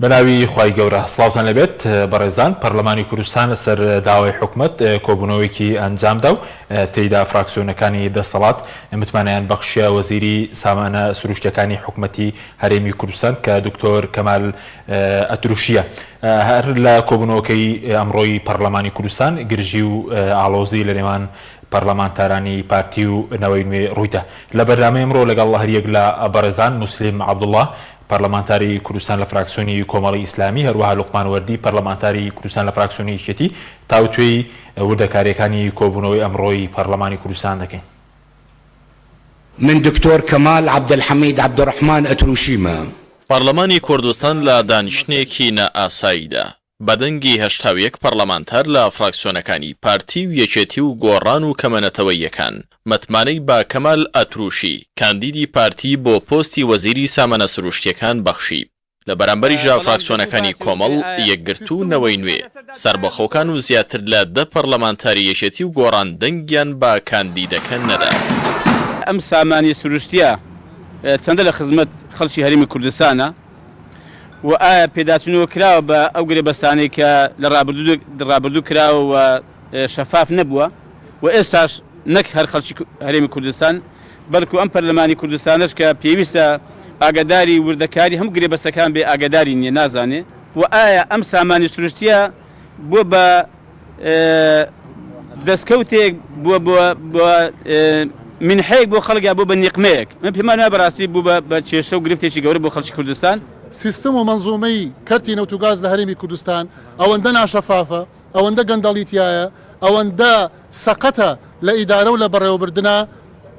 بەناوی خوای گەورە سڵاوتان لێبێت بەڕێزان پەرلەمانی کوردستان لەسەر داوای حکومەت کۆبوونەوەیەکی ئەنجامدا و تێیدا فراکسیۆنەکانی دەستەڵات متمانەیان بەخشیە وەزیری سامانە سروشتیەکانی حکومەتی هەرێمی کوردستان کە دکتۆر کەمال ئەتروشیە. هەر لە کۆبوونەوەکەی ئەمڕۆی پەرلەمانی کوردستان گرژی و ئاڵۆزی لە نێوان پەرلەمانتارانی پارتی و نەوەی نوێ ڕوویدا. لە بەرنامەی ئەمڕۆ لەگەڵ هەریەک لە بەڕێزان موسلیم عەبدوڵا پەرلەمانتاری کوردستان لە فراکسیۆنی کۆمەڵی ئیسلامی، هەروەها لوقمان وەردی پەرلەمانتاری کوردستان لە فراکسیۆنی یەکێتی تاوتوێی وردەکارییەکانی کۆبوونەوەی ئەمڕۆی پەرلەمانی کوردستان دەکەین. من دکتۆر کەمال عەبدولحەمید عەبدولڕەحمان ئەتروشیمە. پەرلەمانی کوردستان لە دانیشتنێکی نائاساییدا، بە دەنگی 81 پەرلەمانتار لە فراکسیۆنەکانی پارتی و یەکێتی و گۆڕان و کەمە نەتەوەییەکان، متمانەی بە کەمال ئەتروشی، کاندیدی پارتی بۆ پۆستی وەزیری سامانە سروشتییەکان بەخشی. لە بەرامبەریشدا فراکسیۆنەکانی کۆمەڵ، یەکگرتوو و نەوەی نوێ، سەربەخۆکان و زیاتر لە دە پەرلەمانتاری یەکێتی و گۆڕان دەنگیان بە کاندیدەکە نەدا. ئەم سامانی سروشتییە چەندە لە خزمەت خەڵکی هەرێمی کوردستانە و ئایا پێداچوونەوە کراوە بە ئەو گرێبەستانەی کە لە ڕابردوو کراوە و شەفاف نەبووە و ئێستاش نەک هەر خەڵکی هەرێمی کوردستان بەڵکو ئەم پەرلەمانی کوردستانەش کە پێویستە ئاگاداری وردەکاری هەموو گرێبەستەکان بێ ئاگاداری نییە نازانێ و ئایا ئەم سامانی سروشتیە بووە بە دەستکەوتێک بووە بۆ مینحەیەک بۆ خەڵک یا بۆ بە نیقمەیەک من پێمان وایە بەڕاستی بوو بە کێشە و گرفتێکی گەورە بۆ خەڵکی کوردستان. سیستم و مەنزومەی کەرتی نەوت و گاز لە هەرێمی کوردستان ئەوەندە ناشەفافە، ئەوەندە گەندەڵی تیایە، ئەوەندە سەقەتە لە ئیدارە و لە بەڕێوەبردنا،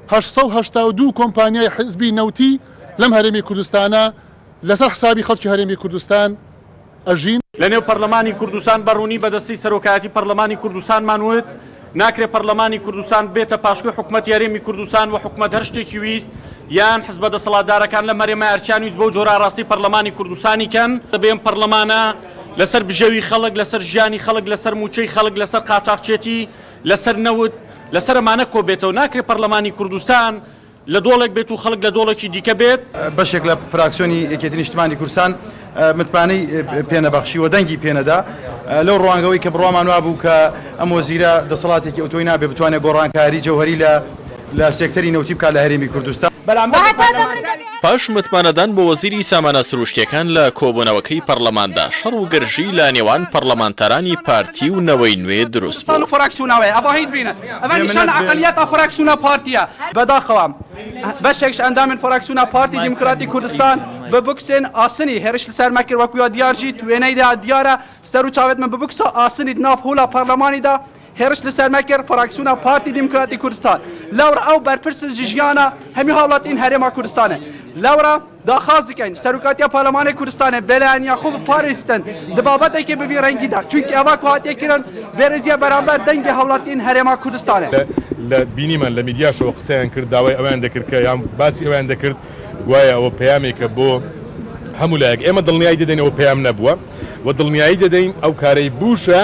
882 کۆمپانیای حزبی نەوتی لەم هەرێمی کوردستانە لەسەر حسابی خەڵکی هەرێمی کوردستان ئەژین. لەنێو پەرلەمانی کوردستان بە ڕوونی بە دەستەی سەرۆکایەتی پەرلەمانی کوردستانمان وت، ناکرێ پەرلەمانی کوردستان ببێتە پاشکۆی حکومەتی هەرێمی کوردستان و حکومەت هەر شتێکی ویست یان حزبە دەسەڵاتدارەکان لەم هەرێمە هەرچیان ویست بەو جۆرە ئاراستەی پەرلەمانی کوردستانی کەن. دەبێ ئەم پەرلەمانە لەسەر بژێوی خەڵک، لەسەر ژیانی خەڵک، لەسەر مووچەی خەڵک، لەسەر قاچاخچێتی، لەسەر نەوت، لەسەر ئەمانە کۆبێتەوە. ناکرێ پەرلەمانی کوردستان لە دۆڵێک بێت و خەڵک لە دۆڵێکی دیکە بێت. بەشێک لە فراکسیۆنی یەکێتی نیشتمانی کوردستان متمانەی پێنەبەخشی و دەنگی پێنەدا لەو ڕوانگەوەی کە بڕوامان وابوو کە ئەم وەزیرە دەسەڵاتێکی ئەوتۆی نابێ بتوانێت گۆڕانکاری جەوهەری لە لە سێکتەری نەوتی بکات لە هەرێمی کوردستان. پاش متمانەدان بۆ وەزیری سامانە سروشتییەکان لە کۆبوونەوەکەی پەڕلەماندا شەڕ و گرژی لە نێوان پەڕلەمانتارانی پارتی و نەوەی نوێ دروست بوو. هێرش لەسەر مە کرد فراکسیۆنا پارتی دیموکراتی کوردستان لەورا ئەو بەرپرسن ji ژیانە هەمی هاوڵاتین هەرێما کوردستانە لەورا داخاز دکەین سەرۆکاتیا پەرلەمانی کوردستانە بێلایەنیا خۆ بپارێزتن di بابەتێکی بە vî ڕەنگی دا چونکی ئەوە کو هاتیە کرن بێڕێزیە بەرامبەر دەنگی هاوڵاتین هەرێما کوردستانە. لە بینیمان لە میدیاشەوە قسەیان کرد داوای ئەوەیان دەکرد کە یان باسی ئەوەیان دەکرد گوایە ئەوە پەیامێکە بۆ هەموو لایەک ئێمە دڵنیایی دەدەین ئەوە پەیام نەبووە و دڵنیایی دەدەین ئەو کارەی بوشە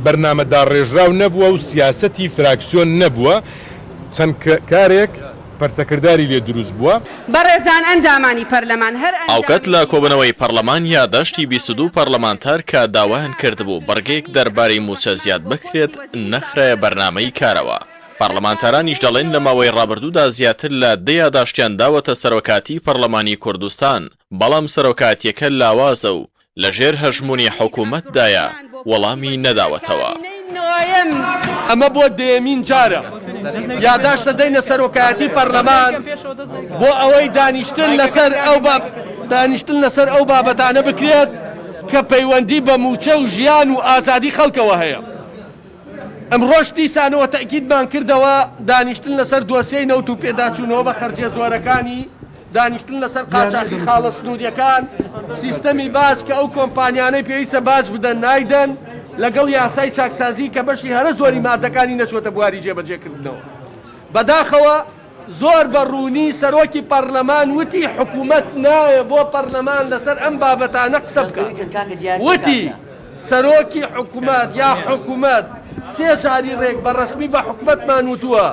بەرنامە داڕێژراو نەبووە و سیاسەتی فراکسیۆن نەبووە، چەند کارێک پەرچەکرداری لێ دروست بووە. بەڕێزان ئەندامانی پەرلەمان هەر هاوکات لە ئەندامێکی. کۆبوونەوەی پەرلەمان یاداشتی 22 پەرلەمانتار کە داوایان کردبوو بڕگەیەک دەربارەی مووچە زیاد بکرێت نەخرایە بەرنامەی کارەوە. پەرلەمانتارانیش دەڵێن لە ماوەی ڕابردوودا زیاتر لە دە یاداشتیان داوەتە سەرۆکاتیی پەرلەمانی کوردستان، بەڵام سەرۆکاتییەکە لاوازە و لەژێر هەژموونی حکومەتدایە، وەڵامی نەداوەتەوە. ئەمە بۆ دەیەمین جارە یاداشت دەدەینە سەرۆکایەتی پەرلەمان بۆ ئەوەی دانیشتن لەسەر ئەو دانیشتن لەسەر ئەو بابەتانە بکرێت کە پەیوەندی بە مووچە و ژیان و ئازادی خەڵکەوە هەیە. ئەمڕۆش دیسانەوە تەئکیدمان کردەوە دانیشتن لەسەر دۆسیەی نەوت و پێداچوونەوە بە خەرجیە زۆرەکانی، دانیشتن لەسەر قاچاخی خاڵە سنووریەکان، سیستەمی باج کە ئەو کۆمپانیانەی پێویستە باج بدەن نایدەن، لەگەڵ یاسای چاکسازی کە بەشی هەرە زۆری مادەکانی نەچووەتە بواری جێبەجێکردنەوە. بەداخەوە زۆر بە ڕوونی سەرۆکی پەرلەمان وتی حکومەت نایە بۆ پەرلەمان لەسەر ئەم بابەتانە قسە بکات. وتی سەرۆکی حکومەت یا حکومەت سێ جاری ڕێک بە ڕەسمی بە حکومەتمان وتووە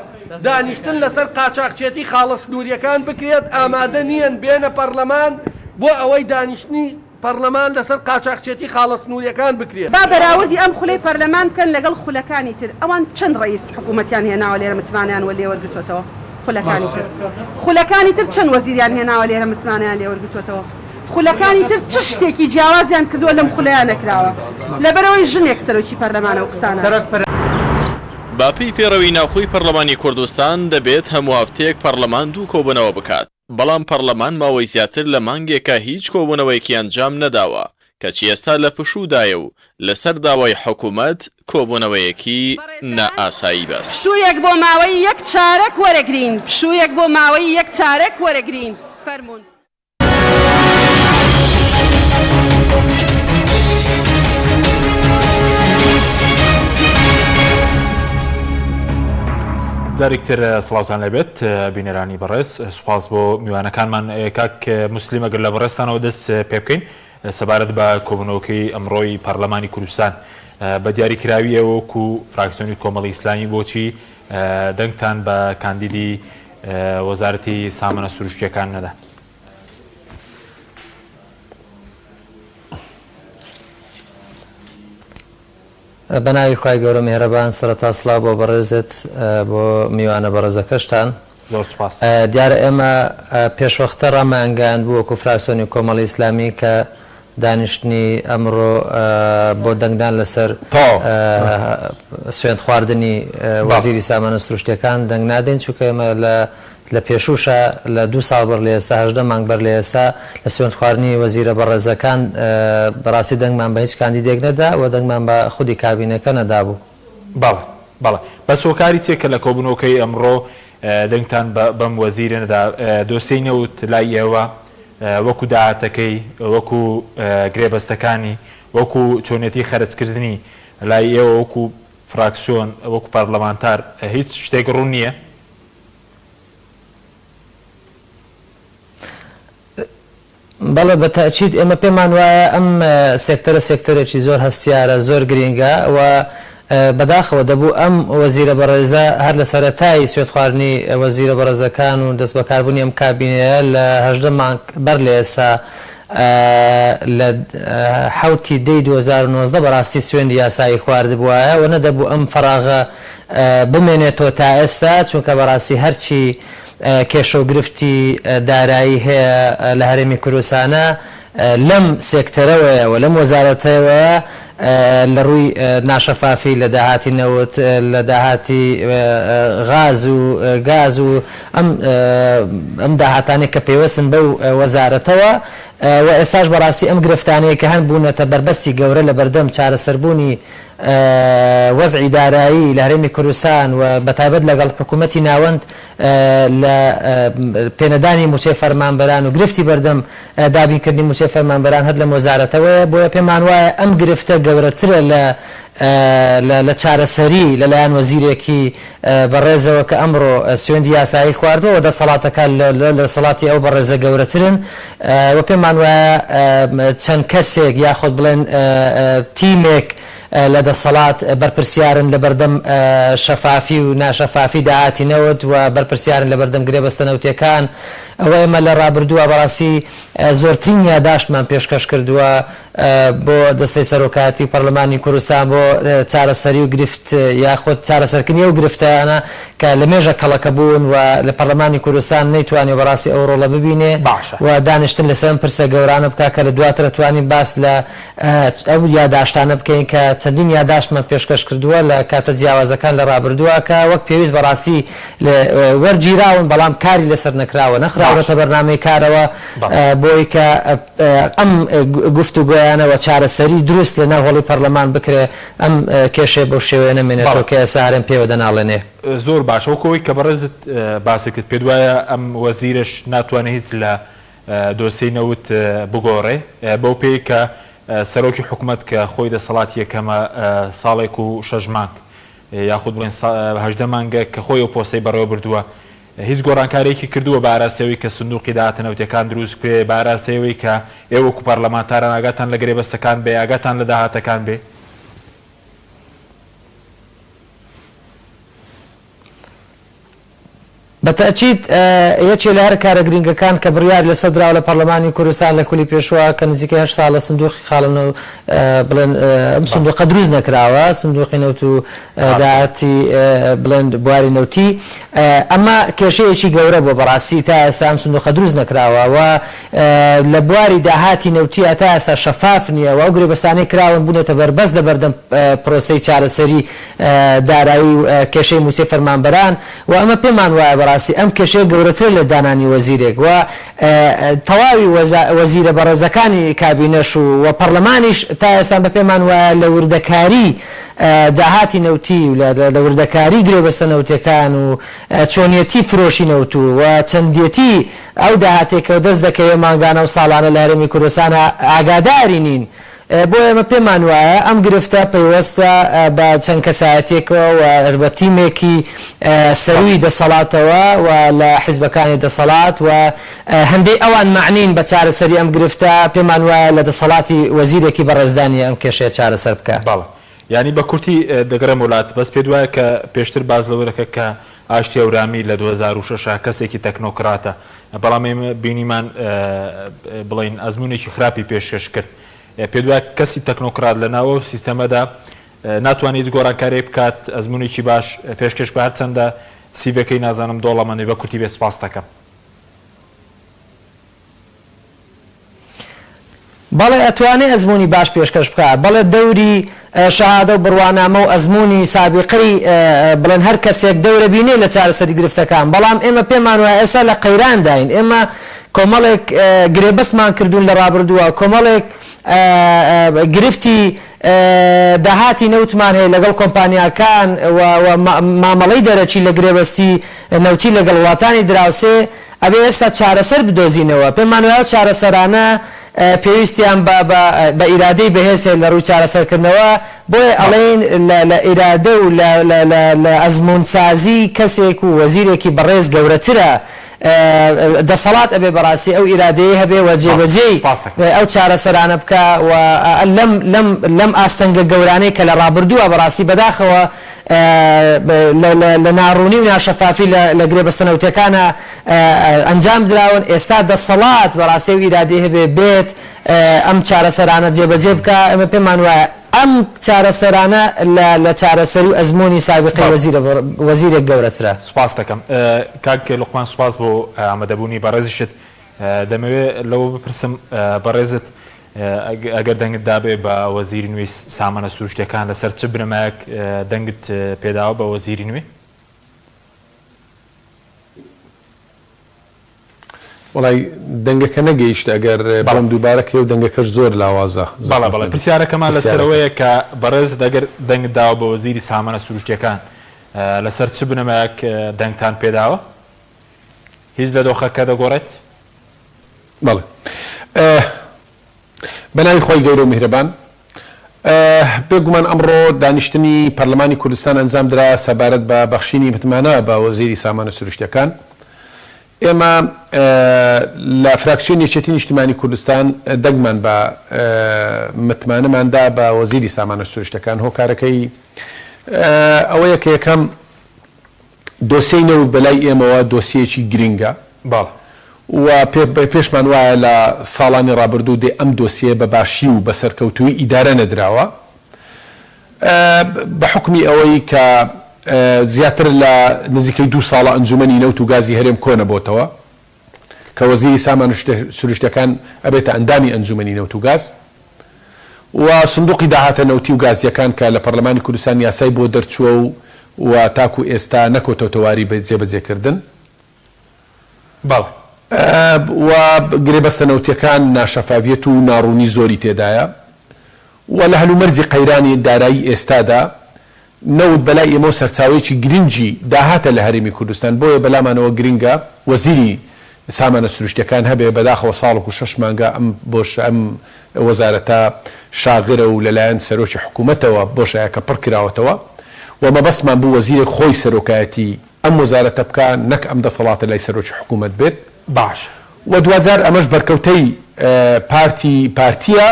دانیشتن لەسەر قاچاخچێتی خاڵە سنووریەکان بکرێت ئامادە نییەن بێنە پەرلەمان بۆ ئەوەی دانیشتنی. پەڕلەمان لەسەر قاچاخچێتی خاڵە سنووریەکان بکرێت. با بەراوردی ئەم خولەی پەرلەمان بکەن لەگەڵ خولەکانی تر، ئەوان چەند ڕەئیس حکومەتیان هێناوە لێرە متمانەیان وە لێوەرگرتۆتەوە؟ خولەکانی تر خولەکانی تر چەند وەزیریان هێناوە لێرە متمانەیان لێوەرگرتۆتەوە؟ خولەکانی تر چ شتێکی جیاوازیان کردووە لەم خولەیا نەکراوە؟ لەبەرئەوەی ژنێک سەرۆکی پەرلەمانە ئەو قسانە. بەپێی پەیڕەوی ناوخۆی پەرلەمانی کوردستان، دەبێت هەموو هەفتەیەک پەرلەمان دوو کۆبوونەوە بکات، بەڵام پەڕلەمان ماوەی زیاتر لە مانگێکە هیچ کۆبوونەوەیەکی ئەنجام نەداوە، کەچی ئێستا لە پشوودایە و لەسەر داوای حکومەت کۆبوونەوەیەکی نائاسایی بەست. پشوویەک بۆ ماوەی یەک چارەک وەرەگرین پشوویەک بۆ ماوەی یەک چارەک وەرەگرین فەرموون. جارێکتر سڵاوتان لەبێت بینەرانی بەڕێز سوپاس بۆ میوانەکانمان کاک موسلیم ئەگەر لە بەڕێزتانەوە دەست پێ بکەین سەبارەت بە کۆبوونەوەکەی ئەمڕۆی پەرلەمانی کوردستان بە دیاریکراوی ئێوە وەکو فراکسیۆنی کۆمەڵی ئیسلامی بۆچی دەنگتان بە کاندیدی وەزارەتی سامانە سروشتیەکان نەدا؟ بەناوی خوای گەورە میهرەبان سەرەتا سڵاو بۆ بەڕێزت بۆ میوانە بەڕێزەکەشتان. زۆر سوپاس. دیارە ئێمە پێشوەختە ڕامانگەیاند بوو وەکو فراکسیۆنی کۆمەڵی ئیسلامی کە دانیشتنی ئەمڕۆ بۆ دەنگدان لەسەر سوێند خواردنی وەزیری سامانە سروشتیەکان دەنگ نادەین چونکە ئێمە لە لە پێشووشا لە دوو ساڵ بەر لە ئێستا، 18 مانگ بەر لە ئێستا، لە سوێندخواردنی وەزیرە بەڕێزەکان بەڕاستی دەنگمان بە هیچ کاندیدێک نەدا و دەنگمان بە خودی کابینەکە نەدابوو. بەڵێ بەڵێ بەس هۆکاری چیە کە لە کۆبونەوەکەی ئەمڕۆ دەنگتان بە بەم وەزیرە نەدا؟ دۆسیەی نەوت لای ئێوە وەکو داهاتەکەی، وەکو گرێبەستەکانی، وەکو چۆنیەتی خەرجکردنی لای ئێوە وەکو فراکسیۆن وەکو پەرلەمانتار هیچ شتێک ڕوون نیە؟ بەڵێ بە تەئکید ئێمە پێمان وایە ئەم سێکتەرە سێکتەرێکی زۆر هەستیارە زۆر گرینگە و بەداخەوە دەبوو ئەم وەزیرە بەڕێزە هەر لە سەرەتای سوێندخواردنی وەزیرە بەڕێزەکان و دەستبەکاربوونی ئەم کابینەیە لە 18 مانگ بەر لە ئێستا لە حەوتی دەی 2019 بەڕاستی سوێندی یاسایی خواردبوایە و نەدەبوو ئەم فەراغە بمێنێتەوە تا ئێستا، چونکە بەڕاستی هەرچی کێشە و گرفتی دارایی هەیە لە هەرێمی کوردستانە لەم سێکتەرەوەیە و لەم وەزارەتەوەیە لە ڕووی ناشەفافی لە داهاتی نەوت، لە داهاتی غاز و گاز و ئەم ئەم داهاتانەی کە پەیوەستن بەو وەزارەتەوە و ئێستاش بەڕاستی ئەم گرفتانەی کە هەن بوونەتە بەربەستی گەورە لە بەردەم چارەسەربوونی وەزعی دارایی لە هەرێمی کوردستان و بەتایبەت لەگەڵ حکوومەتی ناوەند لە پێنەدانی مووچەی فەرمانبەران و گرفتی بەردەم دابینکردنی مووچەی فەرمانبەران هەر لەم وەزارەتەوەیە، بۆیە پێمان وایە ئەم گرفتە گەورەترە لە لە چارەسەری لەلایەن وەزیرێکی بەڕێزەوە کە ئەمڕۆ سوێندی یاسایی خواردووە و دەسەڵاتەکان لە دەسەڵاتی ئەو بەڕێزە گەورەترن و پێمان وایە چەند کەسێک یاخود بڵێن تیمێک لە دەسەڵات بەرپرسیارن لەبەردەم شەفافی و ناشەفافی داهاتی نەوت و بەرپرسیارن لەبەردەم گرێبەستە نەوتیەکان و ئێمە لە ڕابردووە بەڕاستی زۆرترین یاداشتمان پێشکەش کردووە بۆ دەستەی سەرۆکایەتی و پەرلەمانی کوردستان بۆ چارەسەری و گرفت یاخود چارەسەرکردنی ئەو گرفتانە کە لە مێژە کەڵەکە بوون و لە پەرلەمانی کوردستان نەیتوانیوە بەڕاستی ئەو ڕۆڵە ببینێ باشە. و دانیشتن لەسەر ئەم پرسە گەورانە بکا کە لە دواتر توانین باس لە ئەو یاداشتانە بکەین کە چەندین یاداشتمان پێشکەش کردووە لە کاتە جیاوازەکان لە ڕابردووە کە وەک پێویست بەڕاستی وەرگیراون بەڵام کاری لەسەر نەکراوە نەخراونەتە باشە. بەرنامەی کارەوە بەڵێ. بۆی کە ئەم گفتوگۆیانە و چارەسەری دروست لە ناو هۆڵی پەرلەمان بکرێ ئەم کێشەیە بەو شێوەیە نەمێنێتەوە بەڵێ. کە ئێستا هەرێم پێوە دەناڵێنێ. زۆر باشە وەکو ئەوەی کە بەڕێزت باست کرد پێت وایە ئەم وەزیرەش ناتوانێ هیچ لە دۆسیەی نەوت بگۆڕێ بەو پێی کە سەرۆکی حکومەت کە خۆی دەسەڵاتی یەکەمە ساڵێک و شەش مانگ یاخود بڵێن 18 مانگە کە خۆی ئەو پۆستەی بەڕێوە بردووە هیچ گۆڕانکارییەکی کردووە بە ئاراستەی ئەوەی کە سندوقی داهاتە نەوتیەکان دروست بکرێ، بە ئاراستەی ئەوەی کە ئێوە وەکو پەرلەمانتاران ئاگاتان لە گرێبەستەکان بێ، ئاگاتان لە داهاتەکان بێ؟ بە تەئکید یەکێ لە هەرە کارە گرینگەکان کە بڕیاری لەسەر دراوە لە پەڕلەمانی کوردستان لە خولی پێشووە کە نزیکەی هەشت ساڵە سندوقی خاڵە نەو بڵێن ئەم سندوقە دروست نەکراوە سندوقی نەوت و داهاتی بڵێن بواری نەوتی ئەمە کێشەیەکی گەورە بووە بەڕاستی تا ئێستا ئەم سندوقە دروست نەکراوە و لە بواری داهاتی نەوتیە تا ئێستا شەفاف نییە و ئەو گرێبەستانەی کراون بوونەتە بەربەست لە بەردەم پرۆسەی چارەسەری دارایی و کێشەی مووچەی فەرمانبەران و ئەمە پێمان وایە بەڕاستی ئەم کێشەیە گەورەترە لە دانانی وەزیرێک و تەواوی وەزیرە بەڕێزەکانی کابینەش و و پەڕلەمانیش تا ئێستا بە پێمان وایە لە وردەکاری داهاتی نەوتی و لە وردەکاری گرێبەستە نەوتیەکان و چۆنیەتی فرۆشی نەوت و و چەندێتی ئەو داهاتەی کە دەست دەکەوێ مانگانە و ساڵانە لە هەرێمی کوردستانا ئاگاداری نین. بۆیە ئێمە پێمان وایە ئەم گرفتە پەیوەستە بە چەند کەسایەتیەکەوە و بە تیمێکی سەرووی دەسەڵاتەوە و لە حیزبەکانی دەسەڵات و هەندەی ئەوان مەعنین بە چارەسەری ئەم گرفتە، پێمان وایە لە دەسەڵاتی وەزیرێکی بەڕێزدا نیە ئەم کێشەیە چارەسەر بکا. بەڵێ. یانی بە کورتی دەگەڕێمەوە لات، بەس پێت وایە کە پێشتر باس لەوە دەکە کە ئاشتی هەورامی لە 2006 کەسێکی تەکنۆکراتە، بەڵام ئێمە بینیمان بڵێین ئەزموونێکی خراپی پێشکەش کرد. پێت وایە کەسی تەکنۆکرات لە ناو ئەو سیستەمەدا ناتوانێت هیچ گۆڕانکارییەک بکات، ئەزموونێکی باش پێشکەش بکات، هەرچەندە سیڤەکەی نازانم دۆڵەمەندی، بە کورتی بێ سپاست دەکەم. بەڵێ ئەتوانێ ئەزموونی باش پێشکەش بکا، بەڵێ دەوری شەهادە و بڕوانامە و ئەزموونی سابیقەی بڵێن هەر کەسێک دەورە بینێ لە چارەسەری گرفتەکان، بەڵام ئێمە پێمان وایە ئێستا لە قەیرانداین، ئێمە کۆمەڵێک گرێبەستمان کردوون لە ڕابردووە، کۆمەڵێک گرفتی داهاتی نەوتمان هەیە لەگەڵ کۆمپانیاکان و مامەڵەی دەرەکی لە گرێبەستی نەوتی لەگەڵ وڵاتانی دراوسێ، ئەبێ ئێستا چارەسەر بدۆزینەوە، پێمان وایە ئەو چارەسەرانە پێویستیان بە بە بە ئیرادەی بەهێز هەیە لە ڕووی چارەسەرکردنەوە، بۆیە ئەڵێین لە لە ئیرادە و لە لە لە لە ئەزموونسازی کەسێک و وەزیرێکی بەڕێز گەورەترە، دەسەڵات ئەبێ بەڕاستی ئەو ئیرادەیەی هەبێ و جێبەجێی ئەو چارەسەرانە بکا و لەم لەم لەم ئاستەنگە گەورانەی کە لە ڕابردووە بەڕاستی بەداخەوە لە ناڕوونی و ناشەفافی لە گرێبەستە نەوتیەکانا ئەنجام دراون، ئێستا دەسەڵات بەڕاستی ئەو ئیرادەی هەبێ بێت ئەم چارەسەرانە جێبەجێ بکا، ئێمە پێمان وایە ئەم چارەسەرانە لە چارەسەری و ئەزموونی سابیقەی وەزیرێک گەورەترە. سوپاست دەکەم کاک لوقمان، سوپاس بۆ ئامادەبوونی بەڕێزیشت. دەمەوێ لەوە بپرسم بەڕێزت ئەگەر دەنگت دابێ بە وەزیری نوێی سامانە سروشتیەکان لەسەر چ بنەمایەک دەنگت پێداوە بە وەزیری نوێ؟ وەڵای دەنگەکە نەگەیشت ئەگەر بڵێم دووبارە کەی و دەنگەکەش زۆر لاوازە. بەڵێ بەڵێ پرسیارەکەمان لەسەر ئەوەیە کە بەڕێزت ئەگەر دەنگت داوە بە وەزیری سامانە سروشتیەکان لەسەر چ بنەمایەک دەنگتان پێداوە؟ هیچ لە دۆخەکە دەگۆڕێت؟ بەڵێ بەناوی خوای گەورە و میهرەبان. بێگومان ئەمڕۆ دانیشتنی پەرلەمانی کوردستان ئەنجام درا سەبارەت بە بەخشینی متمانە بە وەزیری سامانە سروشتیەکان. ئێمە لە فراکسیۆنی یەکێتی نیشتیمانی کوردستان دەنگمان بە متمانەمان دا بە وەزیری سامانە سروشتەکان هۆکارەکەی ئەوەیە کە یەکەم دۆسیەی نەوت بەلای ئێمەوە دۆسیەیەکی گرنگە بەڵێ. و پێشمان وایە لە ساڵانی ڕابردوو دێ ئەم دۆسیەیە بە باشی و بە سەرکەوتوویی ئیدارە نەدراوە بە حوکمی ئەوەی کە زیاتر لە نزیکەی دوو ساڵە ئەنجومەنی نەوت و گازی هەرێم کۆنەبۆتەوە کە وەزیری سامانە سروشتیەکان ئەبێتە ئەندامی ئەنجومەنی نەوت و گاز و سندوقی داهاتە نەوتی و گازیەکان کە لە پەرلەمانی کوردستان یاسای بۆ دەرچووە و و تاکو ئێستا نەکەوتۆتە واری جێبەجێکردن. بەڵێ. و گرێبەستە نەوتیەکان ناشەفافیەت و ناڕوونی زۆری تێدایە و لە هەلومەرجی قەیرانی دارایی ئێستادا نەوت بەلای ئێمەوە سەرچاوەیەکی گرنگی داهاتە لە هەرێمی کوردستان، بۆیە بەلامانەوە گرنگە وەزیری سامانە سروشتیەکان هەبێ، بەداخەوە ساڵێک و شەش مانگە ئەم بۆش ئەم وەزارەتە شاغرە و لەلایەن سەرۆکی حکومەتەوە بۆشایەکە پڕ کراوەتەوە و مەبەستمان بوو وەزیرێک خۆی سەرۆکایەتی ئەم وەزارەتە بکا نەک ئەم دەسەڵاتە لای سەرۆکی حکومەت بێت. باشە. و دواجار ئەمەش بەرکەوتەی پارتی پارتیە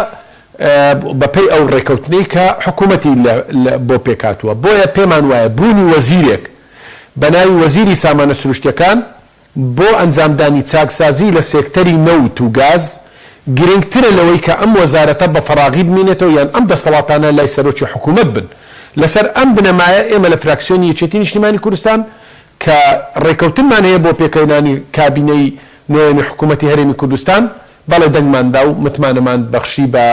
بەپێی ئەو ڕێکەوتنەی کە حکومەتی بۆ پێکهاتووە. بۆیە پێمان وایە بوونی وەزیرێک. بە ناوی وەزیری سامانە سروشتیەکان بۆ ئەنجامدانی چاکسازی لە سێکتەری نەوت و گاز گرنگترە لەوەی کە ئەم وەزارەتە بە فەراغی بمینێتەوە یان ئەم دەستەڵاتانە لای سەرۆکی حکومەت بن. لەسەر ئەم بنەمایە ئێمە لە فراکسیۆنی یەکێتی نیشتیمانی کوردستان کە ڕێکەوتنمان هەیە بۆ پێکهێنانی کابینەی نۆیەمی حکومەتی هەرێمی کوردستان، بەڵێ دەنگمان دا و متمانەمان بەخشی بە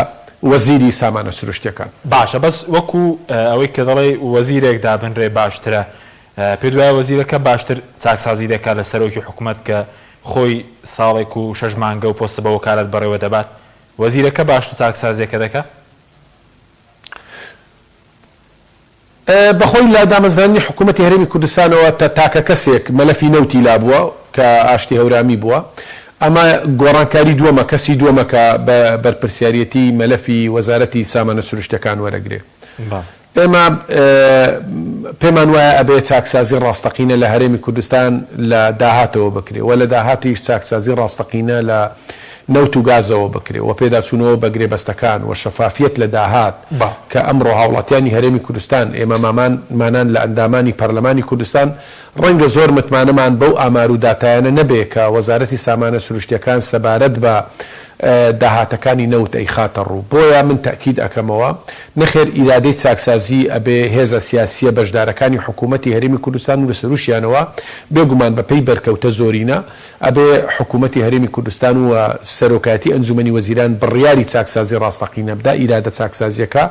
وەزیری سامانە سروشتیەکان. باشە بەس وەکو ئەوەی کە دەڵێی وەزیرێک دابنرێ باشترە پێت وایە وەزیرەکە باشتر چاکسازی دەکات لە سەرۆکی حکومەت کە خۆی ساڵێک و شەش مانگە و پۆستە بە وەکالەت بەڕێوە دەبات وەزیرەکە باشتر چاکسازیەکە دەکات؟ بەخۆی لە دامەزراندنی حکوومەتی هەرێمی کوردستانەوە تە تاکە کەسێک مەلەفی نەوتی لابووە کە ئاشتی هەورامی بووە. ئەمە گۆڕانکاری دووەمە، کەسی دووەمە کە بە بەرپرسیاریەتی مەلەفی وەزارەتی سامانە سروشتیەکان وەرەگرێ. ئێمە پێمان وایە ئەبێ چاکسازی ڕاستەقینە لە هەرێمی کوردستان لە داهاتەوە بکرێ و لە داهاتیش چاکسازی ڕاستەقینە لە نەوت و گازەوە بکرێ و پێداچوونەوە بە گرێبەستەکان و شەفافیەت لە داهات کە ئەمڕۆ هاوڵاتیانی هەرێمی کوردستان ئێمە مامان مانان لە ئەندامانی پەرلەمانی کوردستان ڕەنگە زۆر متمانەمان بەو ئامار و داتایانە نەبێ کە وەزارەتی سامانە سروشتیەکان سەبارەت بە داهاتەکانی نەوت ئەیخاتە ڕوو بۆیە من تەئکید ئەکەمەوە نەخێر ئیرادەی چاکسازی ئەبێ هێزە سیاسیە بەشدارەکانی حکوومەتی هەرێمی کوردستان و لە سەرووشیانەوە بێگومان بە پێی بەرکەوتە زۆرینە ئەبێ حکوومەتی هەرێمی کوردستان و سەرۆکایەتی ئەنجوومەنی وەزیران بڕیاری چاکسازی ڕاستەقینە بدا، ئیرادە چاکسازییەکە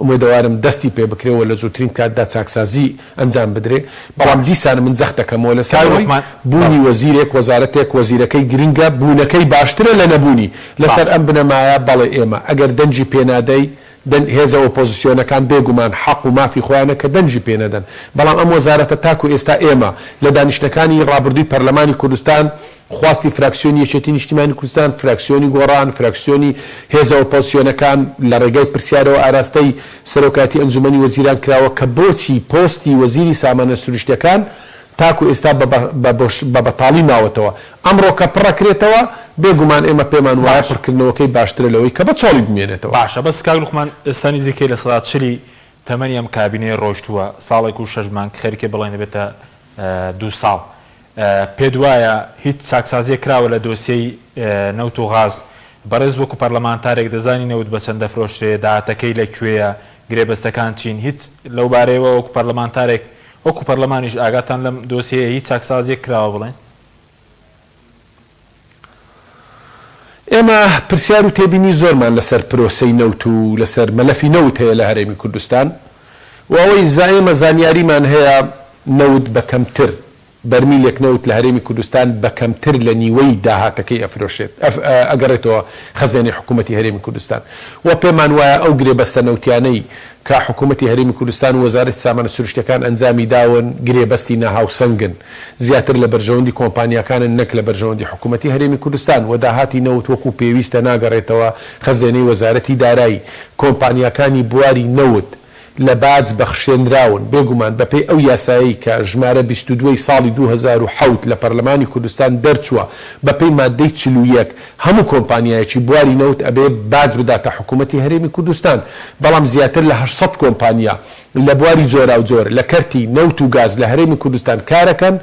ئومێدەوارم دەستی پێ بکرێ و لە زووترین کاتدا چاکسازی ئەنجام بدرێ، بەڵام باش. دیسان من جەخت دەکەمەوە لەسەر کاک ئەوەی لوقمان بوونی بەڵێ. وەزیرێک، وەزارەتێک، وەزیرەکەی گرنگە، بوونەکەی باشترە لە نەبوونی، لەسەر باش. ئەم بنەمایە بەڵێ ئێمە ئەگەر دەنگی پێ نادەی، دەن، هێزە ئۆپۆزسیۆنەکان بێ گومان حەق و مافی خۆیانە کە دەنگی پێ نەدەن، بەڵام ئەم وەزارەتە تاکو ئێستا ئێمە لە دانیشتنەکانی ڕابردووی پەرلەمانی کوردستان خواستی فراکسیۆنی یەکێتی نیشتیمانی کوردستان، فراکسیۆنی گۆڕان، فراکسیۆنی هێزە ئۆپۆزسیۆنەکان لە ڕێگای پرسیارەوە ئاراستەی سەرۆکایەتی ئەنجومەنی وەزیران کراوە کە بۆچی پۆستی وەزیری سامانە سروشتیەکان تاکو ئێستا بە بەتاڵی ماوەتەوە، ئەمڕۆ کە پڕەکرێتەوە، بێ گومان ئێمە پێمان وایە باشە. پڕکردنەوەکەی باشترە لەوەی کە بە چۆڵی بمێنێتەوە. باشە بەس کاک لوقمان ئێستا نزیکەی لە سەدا چلی تەمەنی ئەم کابینەیە ڕۆیشتووە، ساڵێک و شەش مانگ خەریکە بڵێن دەبێتە دوو ساڵ، پێت وایە هیچ چاکسازییەک کراوە لە دۆسیەی نەوت و غاز؟ بەڕێز وەکو پەرلەمانتارێک دەزانی نەوت بە چەند دەفرۆشرێ، داهاتەکەی لە کوێیە، گرێبەستەکان چین؟ هیچ لەو بارەیەوە وەکو پەرلەمانتارێک وەکو پەرلەمانیش ئاگاتان لەم دۆسیەیە هیچ چاکسازیەک کراوە بڵێن؟ ئێمە پرسیار و تێبینی زۆرمان لەسەر پرۆسەی نەوت و لەسەر مەلەفی نەوت هەیە لە هەرێمی کوردستان و ئەوەی ئێمە زانیاریمان هەیە نەوت بە کەمتر بەرمیلێک نەوت لە هەرێمی کوردستان بە کەمتر لە نیوەی داهاتەکەی ئەفرۆشێت ئەگەڕێتەوە خەزێنەی حکوومەتی هەرێمی کوردستان و پێمان وایە ئەو گرێبەستە نەوتیانەی کە حکوومەتی هەرێمی کوردستان و وەزارەتی سامانە سروشتیەکان ئەنجامی داون گرێبەستی ناهاوسەنگن زیاتر لە بەرژەوەندی کۆمپانیاکانن نەک لە بەرژەوەندی حکوومەتی هەرێمی کوردستان و داهاتی نەوت وەکو پێویستە ناگەڕێتەوە خەزێنەی وەزارەتی دارایی کۆمپانیاکانی بواری نەوت لە باج بەخشێنراون. بێگومان بەپێی ئەو یاسایەی کە ژمارە 22 ی ساڵی 2007 لە پەرلەمانی کوردستان دەرچووە بەپێی ماددەی 41 هەموو کۆمپانیایەکی بواری نەوت ئەبێ باج بداتە حکوومەتی هەرێمی کوردستان بەڵام زیاتر لە 800 کۆمپانیا لە بواری جۆراوجۆر لە کەرتی نەوت و گاز لە هەرێمی کوردستان کارەکەن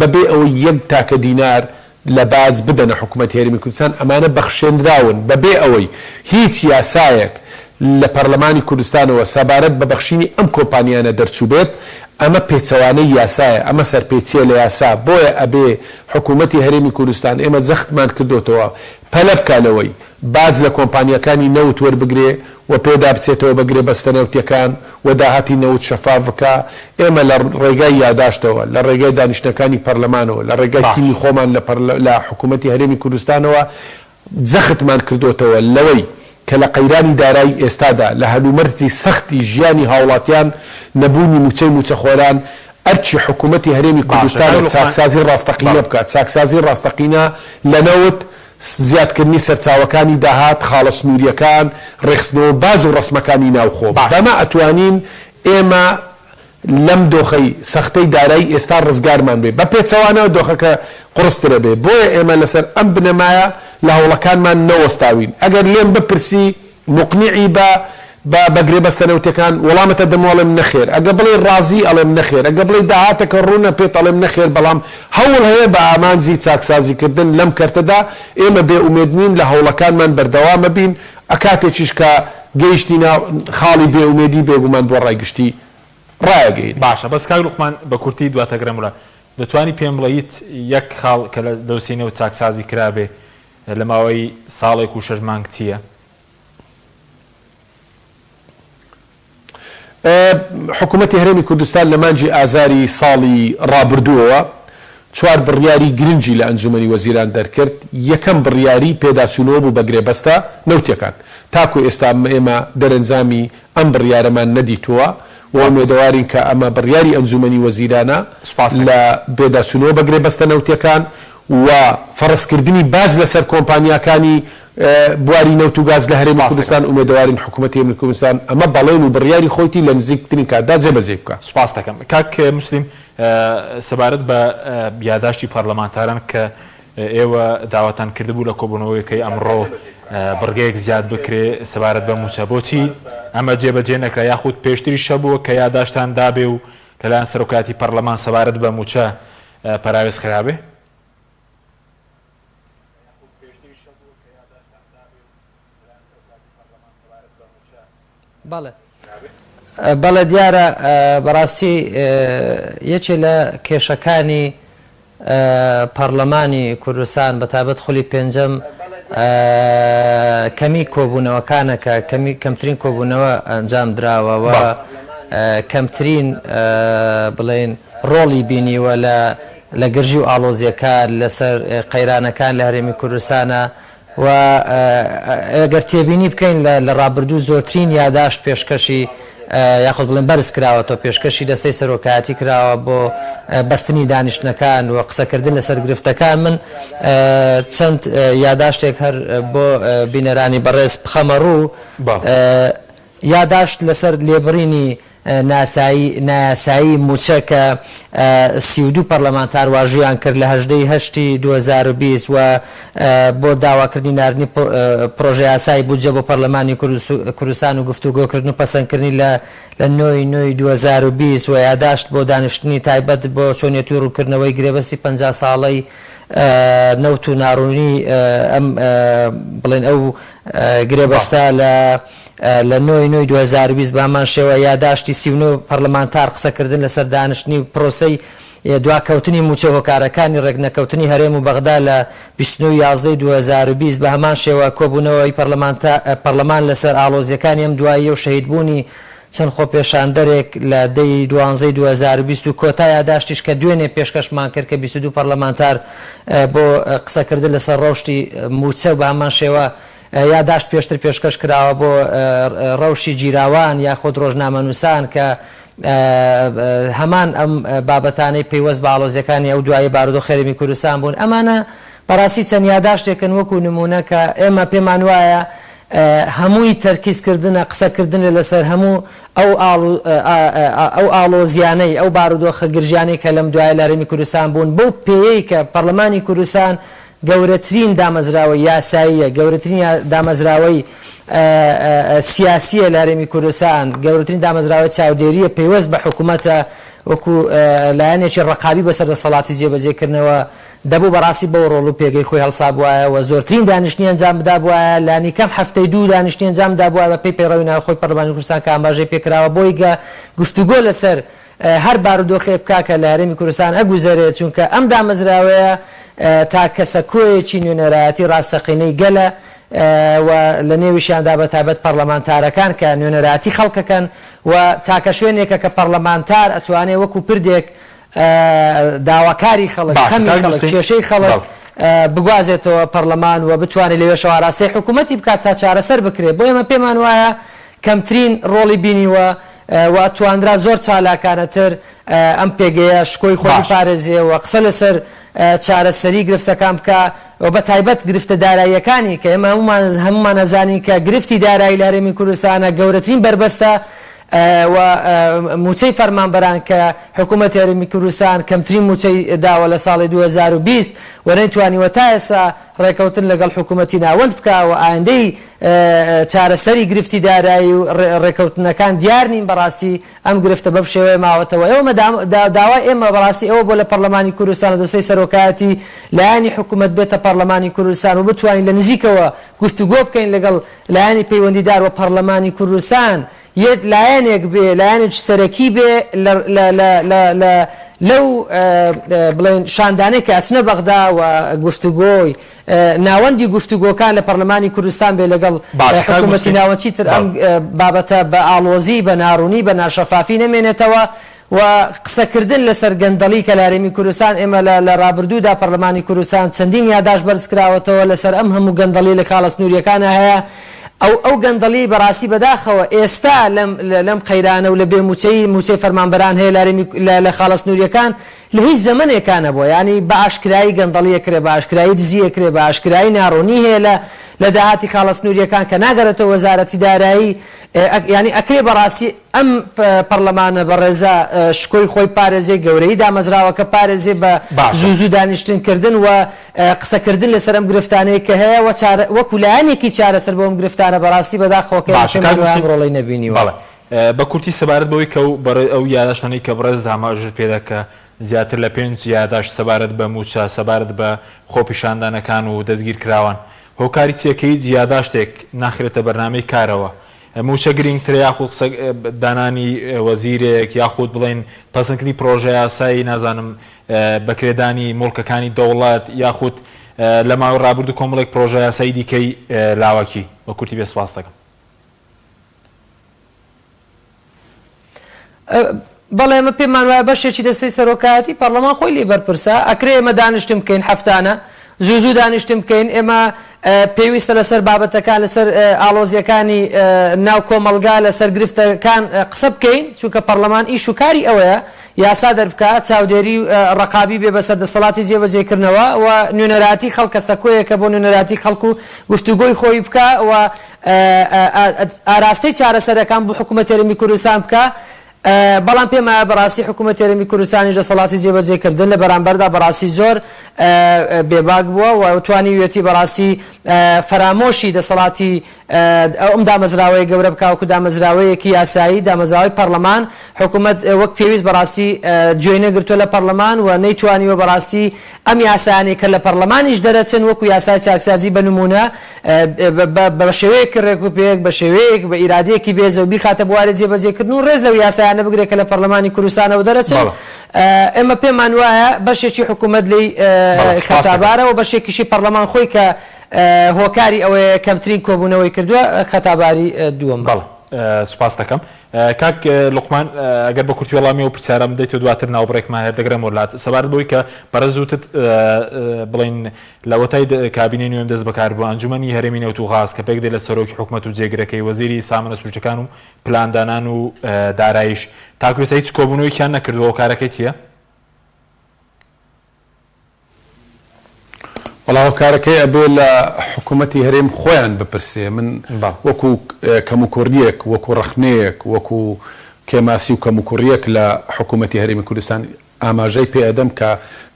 بەبێ ئەوەی یەک تاکە دینار لە باج بدەنە حکومەتی هەرێمی کوردستان، ئەمانە بەخشێنراون بەبێ ئەوەی هیچ یاسایەک لە پەرلەمانی کوردستانەوە سەبارەت بە بەخشینی ئەم کۆمپانیانە دەرچووبێت، ئەمە پێچەوانەی یاسایە، ئەمە سەرپێچیە لە یاسا، بۆیە ئەبێ حکومەتی هەرێمی کوردستان، ئێمە جەختمان کردۆتەوە پەلە بکا لەوەی باج لە کۆمپانیاکانی نەوت وەربگرێ و پێدا بچێتەوە بە گرێبەستە نەوتیەکان و داهاتی نەوت شەفاف بکا، ئێمە لە ڕێگای یاداشتەوە، لە ڕێگای دانیشتنەکانی پەرلەمانەوە، لە ڕێگای باش. تیمی خۆمان لە لە حکوومەتی هەرێمی کوردستانەوە جەختمان کردۆتەوە لەوەی کە لە قەیرانی دارایی ئێستادا، لە هەلومەرجی سەختی ژیانی هاوڵاتیان، نەبوونی مووچەی مووچەخۆران، ئەرکی حکوومەتی هەرێمی باشە کاک کوردستانە لوقمان چاکسازی ڕاستەقینە بەڵێ. بکات، چاکسازی ڕاستەقینە لە نەوت، زیادکردنی سەرچاوەکانی داهات، خاڵە سنوورییەکان، ڕێکخستنەوە باج و ڕەسمەکانی ناوخۆ. باشە. بەمە ئەتوانین ئێمە لەم دۆخەی سەختەی دارایی ئێستا ڕزگارمان بێ، بە پێچەوانەوە دۆخەکە قوڕسترەبێ، بۆیە ئێمە لەسەر ئەم بنەمایە لە هەوڵەکانمان نەوەستاوین. ئەگەر لێم بپرسی موقنیعی بە. بە بە گرێبەستە نەوتیەکان؟ وەڵامت ئەدەمەوە ئەڵێم نەخێر. ئەگە بڵێی ڕازی ئەڵێم نەخێر. ئەگە بڵێی داهاتەکە ڕوونە پێت ئەڵێم نەخێر بەڵام هەوڵ هەیە بە ئامانجی چاکسازی کردن لەم کەرتەدا ئێمە بێ ئومێد نین لە هەوڵەکانمان بەردەوام ئەبین ئەکاتێکیش کە گەیشتینە خاڵی بێ ئومێدی بێگومان بۆ ڕای گشتی ڕایەگەینین. باشە بەس کاک لوقمان بە کورتی دواتەگرم ولا دەتوانی پێم بڵێیت یەک خاڵ کە لە دۆسیەی نەوت چاکسازی کرابێ لە ماوەی ساڵێک و شەش مانگ چییە؟ حکومەتی هەرێمی کوردستان لە مانگی ئازاری ساڵی ڕابردووەوە چوار بڕیاری گرنگی لە ئەنجومەنی وەزیران دەرکرد، یەکەم بڕیاری پێداچوونەوە بوو بە گرێبەستە نەوتیەکان، تاکو ئێستا ئێمە دەرەنجامی ئەم بڕیارەمان نەدیتووە و ئومێدەوارین کە ئەمە بڕیاری ئەنجومەنی وەزیرانە لە پێداچوونەوە بە گرێبەستە نەوتیەکان و فەرزکردنی باج لەسەر کۆمپانیاکانی بواری نەوت و گاز لە هەرێمی کوردستان، ئومێدەوارین حکومەتی هەرێمی کوردستان ئەمە بەڵێن و بڕیاری خۆیتی لە نزیکترین کاتدا جێبەجێی بکا. سوپاست دەکەم کاک موسلیم. سەبارەت بە یاداشتی پەرلەمانتاران کە ئێوە داواتان کردبوو لە کۆبوونەوەیەکەی ئەمڕۆ بڕگەیەک زیاد بکرێ سەبارەت بە مووچە، بۆچی ئەمە جێبەجێ نەکرا یاخود پێشتریش هەبووە کە یاداشتان دابێ و لەلایەن سەرۆکایەتی پەرلەمان سەبارەت بە مووچە پەراوێز خرابێ؟ بەڵێ بەڵێ دیارە بەڕاستی یەکێ لە کێشەکانی پەڕلەمانی کوردستان بەتابەت خولی پێنجەم کەمی کۆبوونەوەکانە کە کەمی کەمترین کۆبوونەوە ئەنجام دراوە و کەمترین بڵێین ڕۆڵی بینیوە لە لە گرژی و ئاڵۆزییەکان لەسەر قەیرانەکان لە هەرێمی کوردستانە و ئەگەر تێبینی بکەین لە ڕابردوو زۆرترین یاداشت پێشکەشی یاخود بڵێن بەرز کراوەتەوە پێشکەشی دەستەی سەرۆکایەتی کراوە بۆ بەستنی دانیشتنەکان و قسەکردن لەسەر گرفتەکان من چەند یاداشتێک هەر بۆ بینەرانی بەڕێز بخەمە ڕوو یاداشت لەسەر لێبڕینی ناسایی نایاسایی مووچە کە 32 پەرلەمانتار واژوویان کرد لە 18 ی هەشتی 2020 و بۆ داواکردنی ناردنی پڕۆژەیاسای بودجە بۆ پەرلەمانی کوردستان و گفتوگۆکردن و پەسەندکردنی لە لە نۆ ی نۆ ی 2020 و یاداشت بۆ دانیشتنی تایبەت بۆ چۆنیەتی ڕوونکردنەوەی گرێبەستی 50 ساڵەی نەوت و ناڕوونی ئەم بڵێن ئەو گرێبەستە لە لە نۆ ی نۆی 2020 بە هەمان شێوە یاداشتی 39 پەرلەمانتار قسەکردن لەسەر دانیشتنی پرۆسەی دواکەوتنی مووچە و هۆکارەکانی رێکنەکەوتنی هەرێم و بەغدا لە 29 ی یازدە ی 2020 بە هەمان شێوە کۆبوونەوەی پەرلەمان لەسەر ئاڵۆزییەکانی ئەم دواییە و شەهیدبوونی چەند خۆپێشاندەرێک لە دە ی دوانزە ی 2020 و کۆتا یاداشتیش کە دوێنێ پێشکەشمان کرد کە 22 پەرلەمانتار بۆ قسەکردن لەسەر ڕەوشی مووچە و بە هەمان شێوە یاداشت پێشتر پێشکەش کراوە بۆ ڕەوشی گیراوان یاخود ڕۆژنامەنووسان کە هەمان ئەم بابەتانەی پەیوەست بە ئاڵۆزیەکانی ئەو دواییە بارودۆخی هەرێمی کوردستان بوون. ئەمانە بەڕاستی چەند یاداشتێکن وەکو نموونە کە ئێمە پێمان وایە هەمووی تەرکیز کردنە قسە کردنە لەسەر هەموو ئەو ئەو ئاڵۆزیانەی ئەو بارودۆخە گرژیانەی کە لەم دوایە لە هەرێمی کوردستان بوون بەو پێیەی کە پەرلەمانی کوردستان گەورەترین دامەزراوەی یاساییە، گەورەترین دامەزراوەی سیاسییە لە هەرێمی کوردستان، گەورەترین دامەزراوەی چاودێرییە پەیوەست بە حکومەتە وەکو لایەنێکی ڕەقابی بەسەر دەسەڵاتی جێبەجێکردنەوە، دەبوو بەڕاستی بەو ڕۆڵ و پێگەی خۆی هەڵسابوایە و زۆرترین دانیشتنی ئەنجام بدابوایە، لانیکەم هەفتەی دوو دانیشتنی ئەنجام بدابوایە بەپێی پەیڕەوی ناوخۆی پەرلەمانی کوردستان کە ئاماژەی پێکراوە بۆی گە گفتوگۆ لەسەر هەر بارودۆخێک بکا کە لە هەرێمی کوردستان ئەگوزەرێ، چونکە ئەم دامەزراوەیە تاکە سەکۆیەکی نوێنەرایەتی ڕاستەقینەی گەلە و لە نێویشیاندا بە تایبەت پەڕلەمانتارەکان کە نوێنەرایەتی خەڵکەکەن و تاکە شوێنێکە کە پەڕلەمانتار ئەتوانێ وەکو پردێک داواکاری خەڵک، باشە خەمی کاک خەڵک، موسلیم کێشەی خەڵک بەڵێ. بگوازێتەوە پەڕلەمان و بتوانێ لەوێشەوە ئاراستەی حکوومەتی بکات تا چارەسەر بکرێ. بۆ ئێمە پێمان وایە کەمترین ڕۆڵی بینیوە و توانرا زۆر چالاکانەتر ئەم پێگەیە شکۆی خۆی باشە. بپارێزێ و قسە لەسەر چارەسەری گرفتەکان بکا و بە تایبەت گرفتە داراییەکانی کە ئێمە هەموومان هەموومان ئەزانین کە گرفتی دارایی لە هەرێمی کوردستانە گەورەترین بەربەستە. و مووچەی فەرمانبەران کە حکوومەتی هەرێمی کوردستان کەمترین مووچەی داوە لە ساڵی 2020 و نەیتوانیوە تا ئێستا ڕێکەوتن لەگەڵ حکوومەتی ناوەند بکا و ئایندەی چارەسەری گرفتی دارایی و ڕێکەوتنەکان دیار نین بەڕاستی ئەم گرفتە بەم شێوەیە ماوەتەوە ئێمە داوای ئێمە بەڕاستی ئەوە بۆ لە پەڕلەمانی کوردستان لە دەستەی سەرۆکایەتی لایەنی حکوومەت بێتە پەڕلەمانی کوردستان و بتوانین لە نزیکەوە گفتوگۆ بکەین لەگەڵ لایەنی پەیوەندیدار و پەڕلەمانی کوردستان یەک لایەنێک بێ لایەنێکی سەرەکی بێ لە لە لە لە لە لەو بڵێن شاندانەی کە ئەچنە بەغدا و گفتوگۆی ناوەندی گفتوگۆکان لە پەڕلەمانی کوردستان بێ لەگەڵ باشە کاک حکوومەتی موسلیم ناوەند چیتر ئەم بەڵێ. بابەتە بە ئاڵۆزی بە ناڕوونی بە ناشەفافی نەمێنێتەوە و قسەکردن لەسەر گەندەڵی کە لە هەرێمی کوردستان ئێمە لە لە ڕابردوودا پەڕلەمانی کوردستان چەندین یاداشت بەرزکراوەتەوە لەسەر ئەم هەموو گەندەڵیە لە خاڵە سنووریەکانا هەیە ئەو ئەو گەندەڵیەی بەڕاستی بەداخەوە ئێستا لەم لەم قەیرانە و لە بێ مووچەیی مووچەی فەرمانبەران هەیە لە هەرێمی لە لە خاڵە سنووریەکان لە هیچ زەمەنێکا نەبووە یانی بە ئاشکرایی گەندەڵی ئەکرێ بە ئاشکرایی دزی ئەکرێ بە ئاشکرایی ناڕوونی هەیە لە لە داهاتی خاڵە سنووریەکان کە ناگەرێتەوە وەزارەتی دارایی یانی ئەکرێ بەڕاستی ئەم پەڕلەمانە بەڕێزە شکۆی خۆی پارێزێ، گەورەیی دامەزراوەکە پارێزێ بە باشە. زوو زوو دانیشتن کردن و قسە کردن لەسەر ئەم گرفتانەی کە هەیە و چارە وەکو لایەنێکی چارەسەر بۆ ئەم گرفتانە بەڕاستی بەداخەوە کە ئێمە باشە کاک پێمان وایە ئەم موسلیم ڕۆڵەی نەبینیوە. بەڵێ بە کورتی سەبارەت بەوەی کە ئەو بەڕێ ئەو یاداشتانەی کە بەڕێزت ئاماژەت پێدا کە زیاتر لە پێنج یاداشت سەبارەت بە مووچە سەبارەت بە خۆپیشاندانەکان و دەستگیرکراوان هۆکاری چیە کە هیچ یاداشتێک ناخرێتە بەرنامەی کارەوە مووچە گرینگترە یاخود قسە دانانی وەزیرێک یاخود بڵێین پەسەندکردنی پرۆژەیاسای نازانم بەکرێدانی موڵکەکانی دەوڵەت یاخود لە ماوەی ڕابردوو کۆمەڵێک پرۆژەیاسای دیکەی لاوەکی بە کورتی بێ سپاست دەکەم. بەڵێ ئێمە پێمان وایە بەشێکی دەستەی سەرۆکایەتی پەڕلەمان خۆی لێی بەرپرسە، ئەکرێ ئێمە دانیشتن بکەین هەفتانە زوو زوو دانیشتن بکەین، ئێمە پێویستە لەسەر بابەتەکان لەسەر ئاڵۆزییەکانی ناو کۆمەڵگا لەسەر گرفتەکان قسە بکەین، چونکە پەڕلەمان ئیش و کاری ئەوەیە یاسا دەربکا، چاودێری و ڕەقابی بێ بەسەر دەسەڵاتی جێبەجێکردنەوە و نوێنەرایەتی خەڵکە سەکۆیەکە بۆ نوێنەرایەتی خەڵک و گفتوگۆی خۆی بکا و ئاراستەی چارەسەرەکان بۆ حکومەتی هەرێمی کوردستان بکا، بەڵام پێم وایە بەڕاستی حکومەتی هەرێمی کوردستانیش دەسەڵاتی جێبەجێکردن لە بەرامبەردا بەڕاستی زۆر بێباک بووە و توانیویەتی بەڕاستی فەرامۆشی دەسەڵاتی ئەم دامەزراوەیە گەورە بکا وەکو دامەزراوەیەکی یاسایی، دامەزراوەی پەڕلەمان، حکومەت وەک پێویست بەڕاستی گوێی نەگرتووە لە پەڕلەمان و نەیتوانیوە بەڕاستی ئەم یاسایانەی کە لە پەڕلەمانیش دەرەچن وەکو یاسای چاکسازی بە نموونە بە شێوەیەکی ڕێکوپێک، بە شێوەیەک، بە ئیرادەیەکی بێزەو بیخاتە بواری جێبەجێکردن و ڕێز لەو یاسایانە بگرێت کە لە پەڕلەمانی کوردستانەوە دەرەچن. ئێمە پێمان وایە بەشێکی حکوومەت لێی خەتابارە و بەشێکیشی پەڕلەمان خۆی کە هۆکاری ئەوەیە کەمترین کۆبوونەوەی کردووە خەتاباری دووەمە. بەڵێ سوپاست دەکەم. کاک لوقمان ئەگەر بە کورتی وەڵامی ئەو پرسیارەم بدەیتەوە دواتر ناوبڕێکمان هەیە دەگەڕێمەوە لات سەبارەت بەوەی کە بەڕێز وتت بڵێین لەوەتای کابینەی نوێم دەست بەکار بوو ئەنجومەنی هەرێمی نەوت و غاز کە پێکدێت لە سەرۆکی حکومەت و جێگرەکەی وەزیری سامانە سروشتەکان و پلاندانان و داراییش تاکو ئێستا هیچ کۆبوونەوەیەکیان نەکردووە هۆکارەکەی چییە؟ وەڵا هۆکارەکەی ئەبێ لە حکومەتی هەرێم خۆیان بپرسێ من وەکو کەموکوڕیەک وەکو ڕەخنەیەک وەکو کێماسی و کەموکوڕیەک لە حکومەتی هەرێمی کوردستان ئاماژەی پێ ئەدەم کە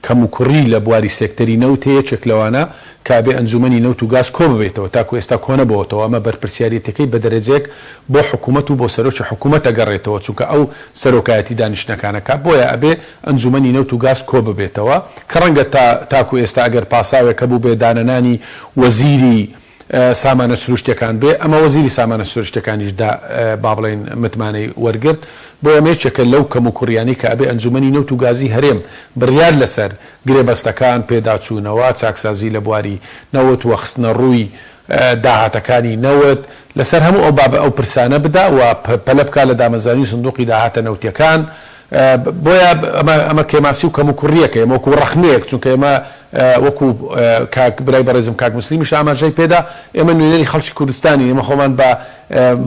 کەموکوڕی لە بواری سێکتەری نەوت هەیە یەکێک لەوانە کە ئەبێ ئەنجومەنی نەوت و گاز کۆببێتەوە تاکو ئێستا کۆنەبۆتەوە ئەمە بەرپرسیاریەتەکەی بە دەرەجەیەک بۆ حکومەت و بۆ سەرۆکی حکومەت ئەگەڕێتەوە چونکە ئەو سەرۆکایەتی دانیشتنەکان ئەکا بۆیە ئەبێ ئەنجومەنی نەوت و گاز کۆببێتەوە کە ڕەنگە تا تاکو ئێستا ئەگەر پاساوێک هەبووبێ دانەنانی وەزیری سامانە سروشتیەکان بێ ئەمە وەزیری سامانە سروشتیەکانیش دا با بڵێین متمانەی وەرگرت بۆیە ئەمە یەکێکە لەو کەموکوڕیانەی کە ئەبێ ئەنجومەنی نەوت و گازی هەرێم بڕیار لەسەر گرێبەستەکان، پێداچوونەوە، چاکسازی لە بواری نەوت و خستنەڕووی داهاتەکانی نەوت، لەسەر هەموو ئەو بابە ئەو پرسانە بدا و پەلە بکا لە دامەزرانی سندوقی داهاتە نەوتیەکان، بۆیە ئەمە ئەمە کێماسی و کەموکوڕییەکە ئێمە وەکوو ڕەخنەیەک چونکە ئێمە وەکوو کاک برای بەڕێزم کاک موسلیمیش ئاماژەی پێدا ئێمە نوێنەری خەڵکی کوردستانین ئێمە خۆمان بە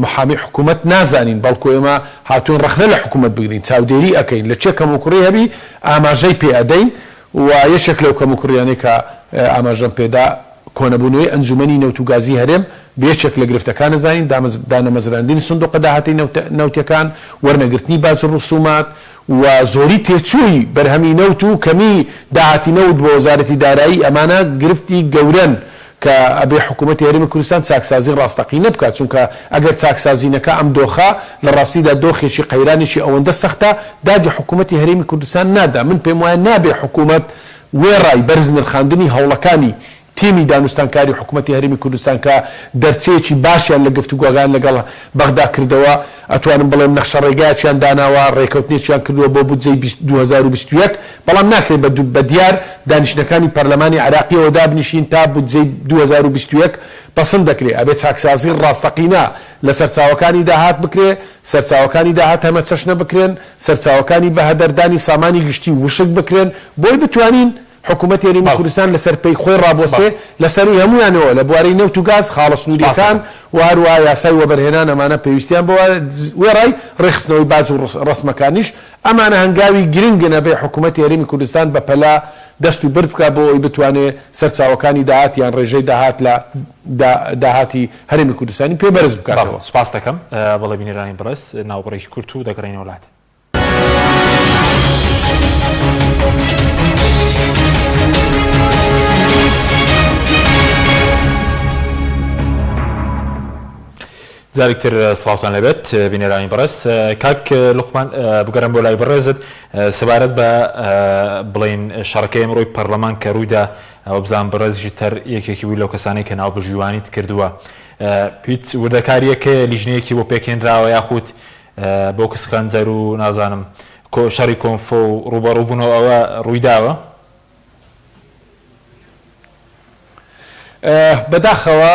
محامی حکوومەت نازانین بەڵکوو ئێمە هاتووین ڕەخنە لە حکوومەت بگرین چاودێری ئەکەین لە چێ کەموکوڕی هەبی ئاماژەی پێ ئەدەین و یەکێک لەو کەموکوڕیانەی کە ئاماژەم پێدا. کۆنەبوونەوەی ئەنجوومەنی نەوت و گازی هەرێم بە یەکێک لە گرفتەکان ئەزانین، دانەمەزراندنی سندوقە داهاتی نەوتیەکان، وەرنەگرتنی باج و ڕسومات و زۆری تێچووی بەرهەمی نەوت و کەمی داهاتی نەوت بۆ وەزارەتی دارایی ئەمانە گرفتی گەورەن کە ئەبێ حکوومەتی هەرێمی کوردستان چاکسازی ڕاستەقینە بکات چونکە ئەگەر چاکسازی نەکا ئەم دۆخە لە ڕاستیدا دۆخێکی قەیرانێکی ئەوەندە سەختە دادی حکوومەتی هەرێمی کوردستان نادا من پێم وایە نابێ حکوومەت وێڕای بەرز نرخاندنی هەوڵەکانی تیمی دانوستانکاری حکومەتی هەرێمی کوردستان کە دەرچەیەکی باشیان لە گفتوگۆکان لەگەڵ بەغدا کردەوە، ئەتوانم بڵێم نەخشەڕێگایەکیان داناوە، ڕێکەوتنێکیان کردووە بۆ بودجەی 2021، بەڵام ناکرێت بە بە دیار دانیشتنەکانی پەرلەمانی عێراقیەوە دابنیشین تا بودجەی 2021 پەسند دەکرێ، ئەبێ چاکسازی ڕاستەقینە لە سەرچاوەکانی داهات بکرێ، سەرچاوەکانی داهات هەمەچەشنە بکرێن، سەرچاوەکانی بەهەدەردانی سامانی گشتی وشک بکرێن بۆی بتوانین حکوومەتی هەرێمی کوردستان لەسەر پێی خۆی ڕابوەستێ، لە سەرووی هەموویانەوە لە بوارەی نەوت و گاز، خاڵە سنوورییەکان و هەروەها یاسای وەبەرهێنان ئەمانە پێویستیان بەوە، وێڕای ڕێکخستنەوەی باج و ڕەسمەکانیش، ئەمانە هەنگاوی گرنگن ئەبێ حکوومەتی هەرێمی کوردستان بە پەلە دەست و برد بکا بۆ ئەوەی بتوانێ سەرچاوەکانی داهات یان ڕێژەی داهات لە داهاتی هەرێمی کوردستانی پێ بەرز بکاتەوە. سوپاست دەکەم. بەڵێ بینەرانی بەڕێز ناوبڕێکی کورت و دەگەڕێینەوە لات. جارێک تر سڵاوتان لەبێت بینەرانی بەڕێز کاک لوقمان بگەڕێم بۆ لای بەڕێزت سەبارەت بە بڵین شەڕەکەی ئەمڕۆی پەرلەمان کە ڕوویدا ئەوە بزان بەڕێزیشی تەر یەکێکی بووی لەو کەسانەی کە ناوبژیوانیت کردووە هیچ وردەکاریەک هەیە لیژنەیەکی بۆ پێکهێنراوە یاخود بۆکس خەنجەر و نازانم شەڕی کۆنفۆ و ڕووبەڕووبوونەوە ئەوە ڕوویداوە؟ بەداخەوە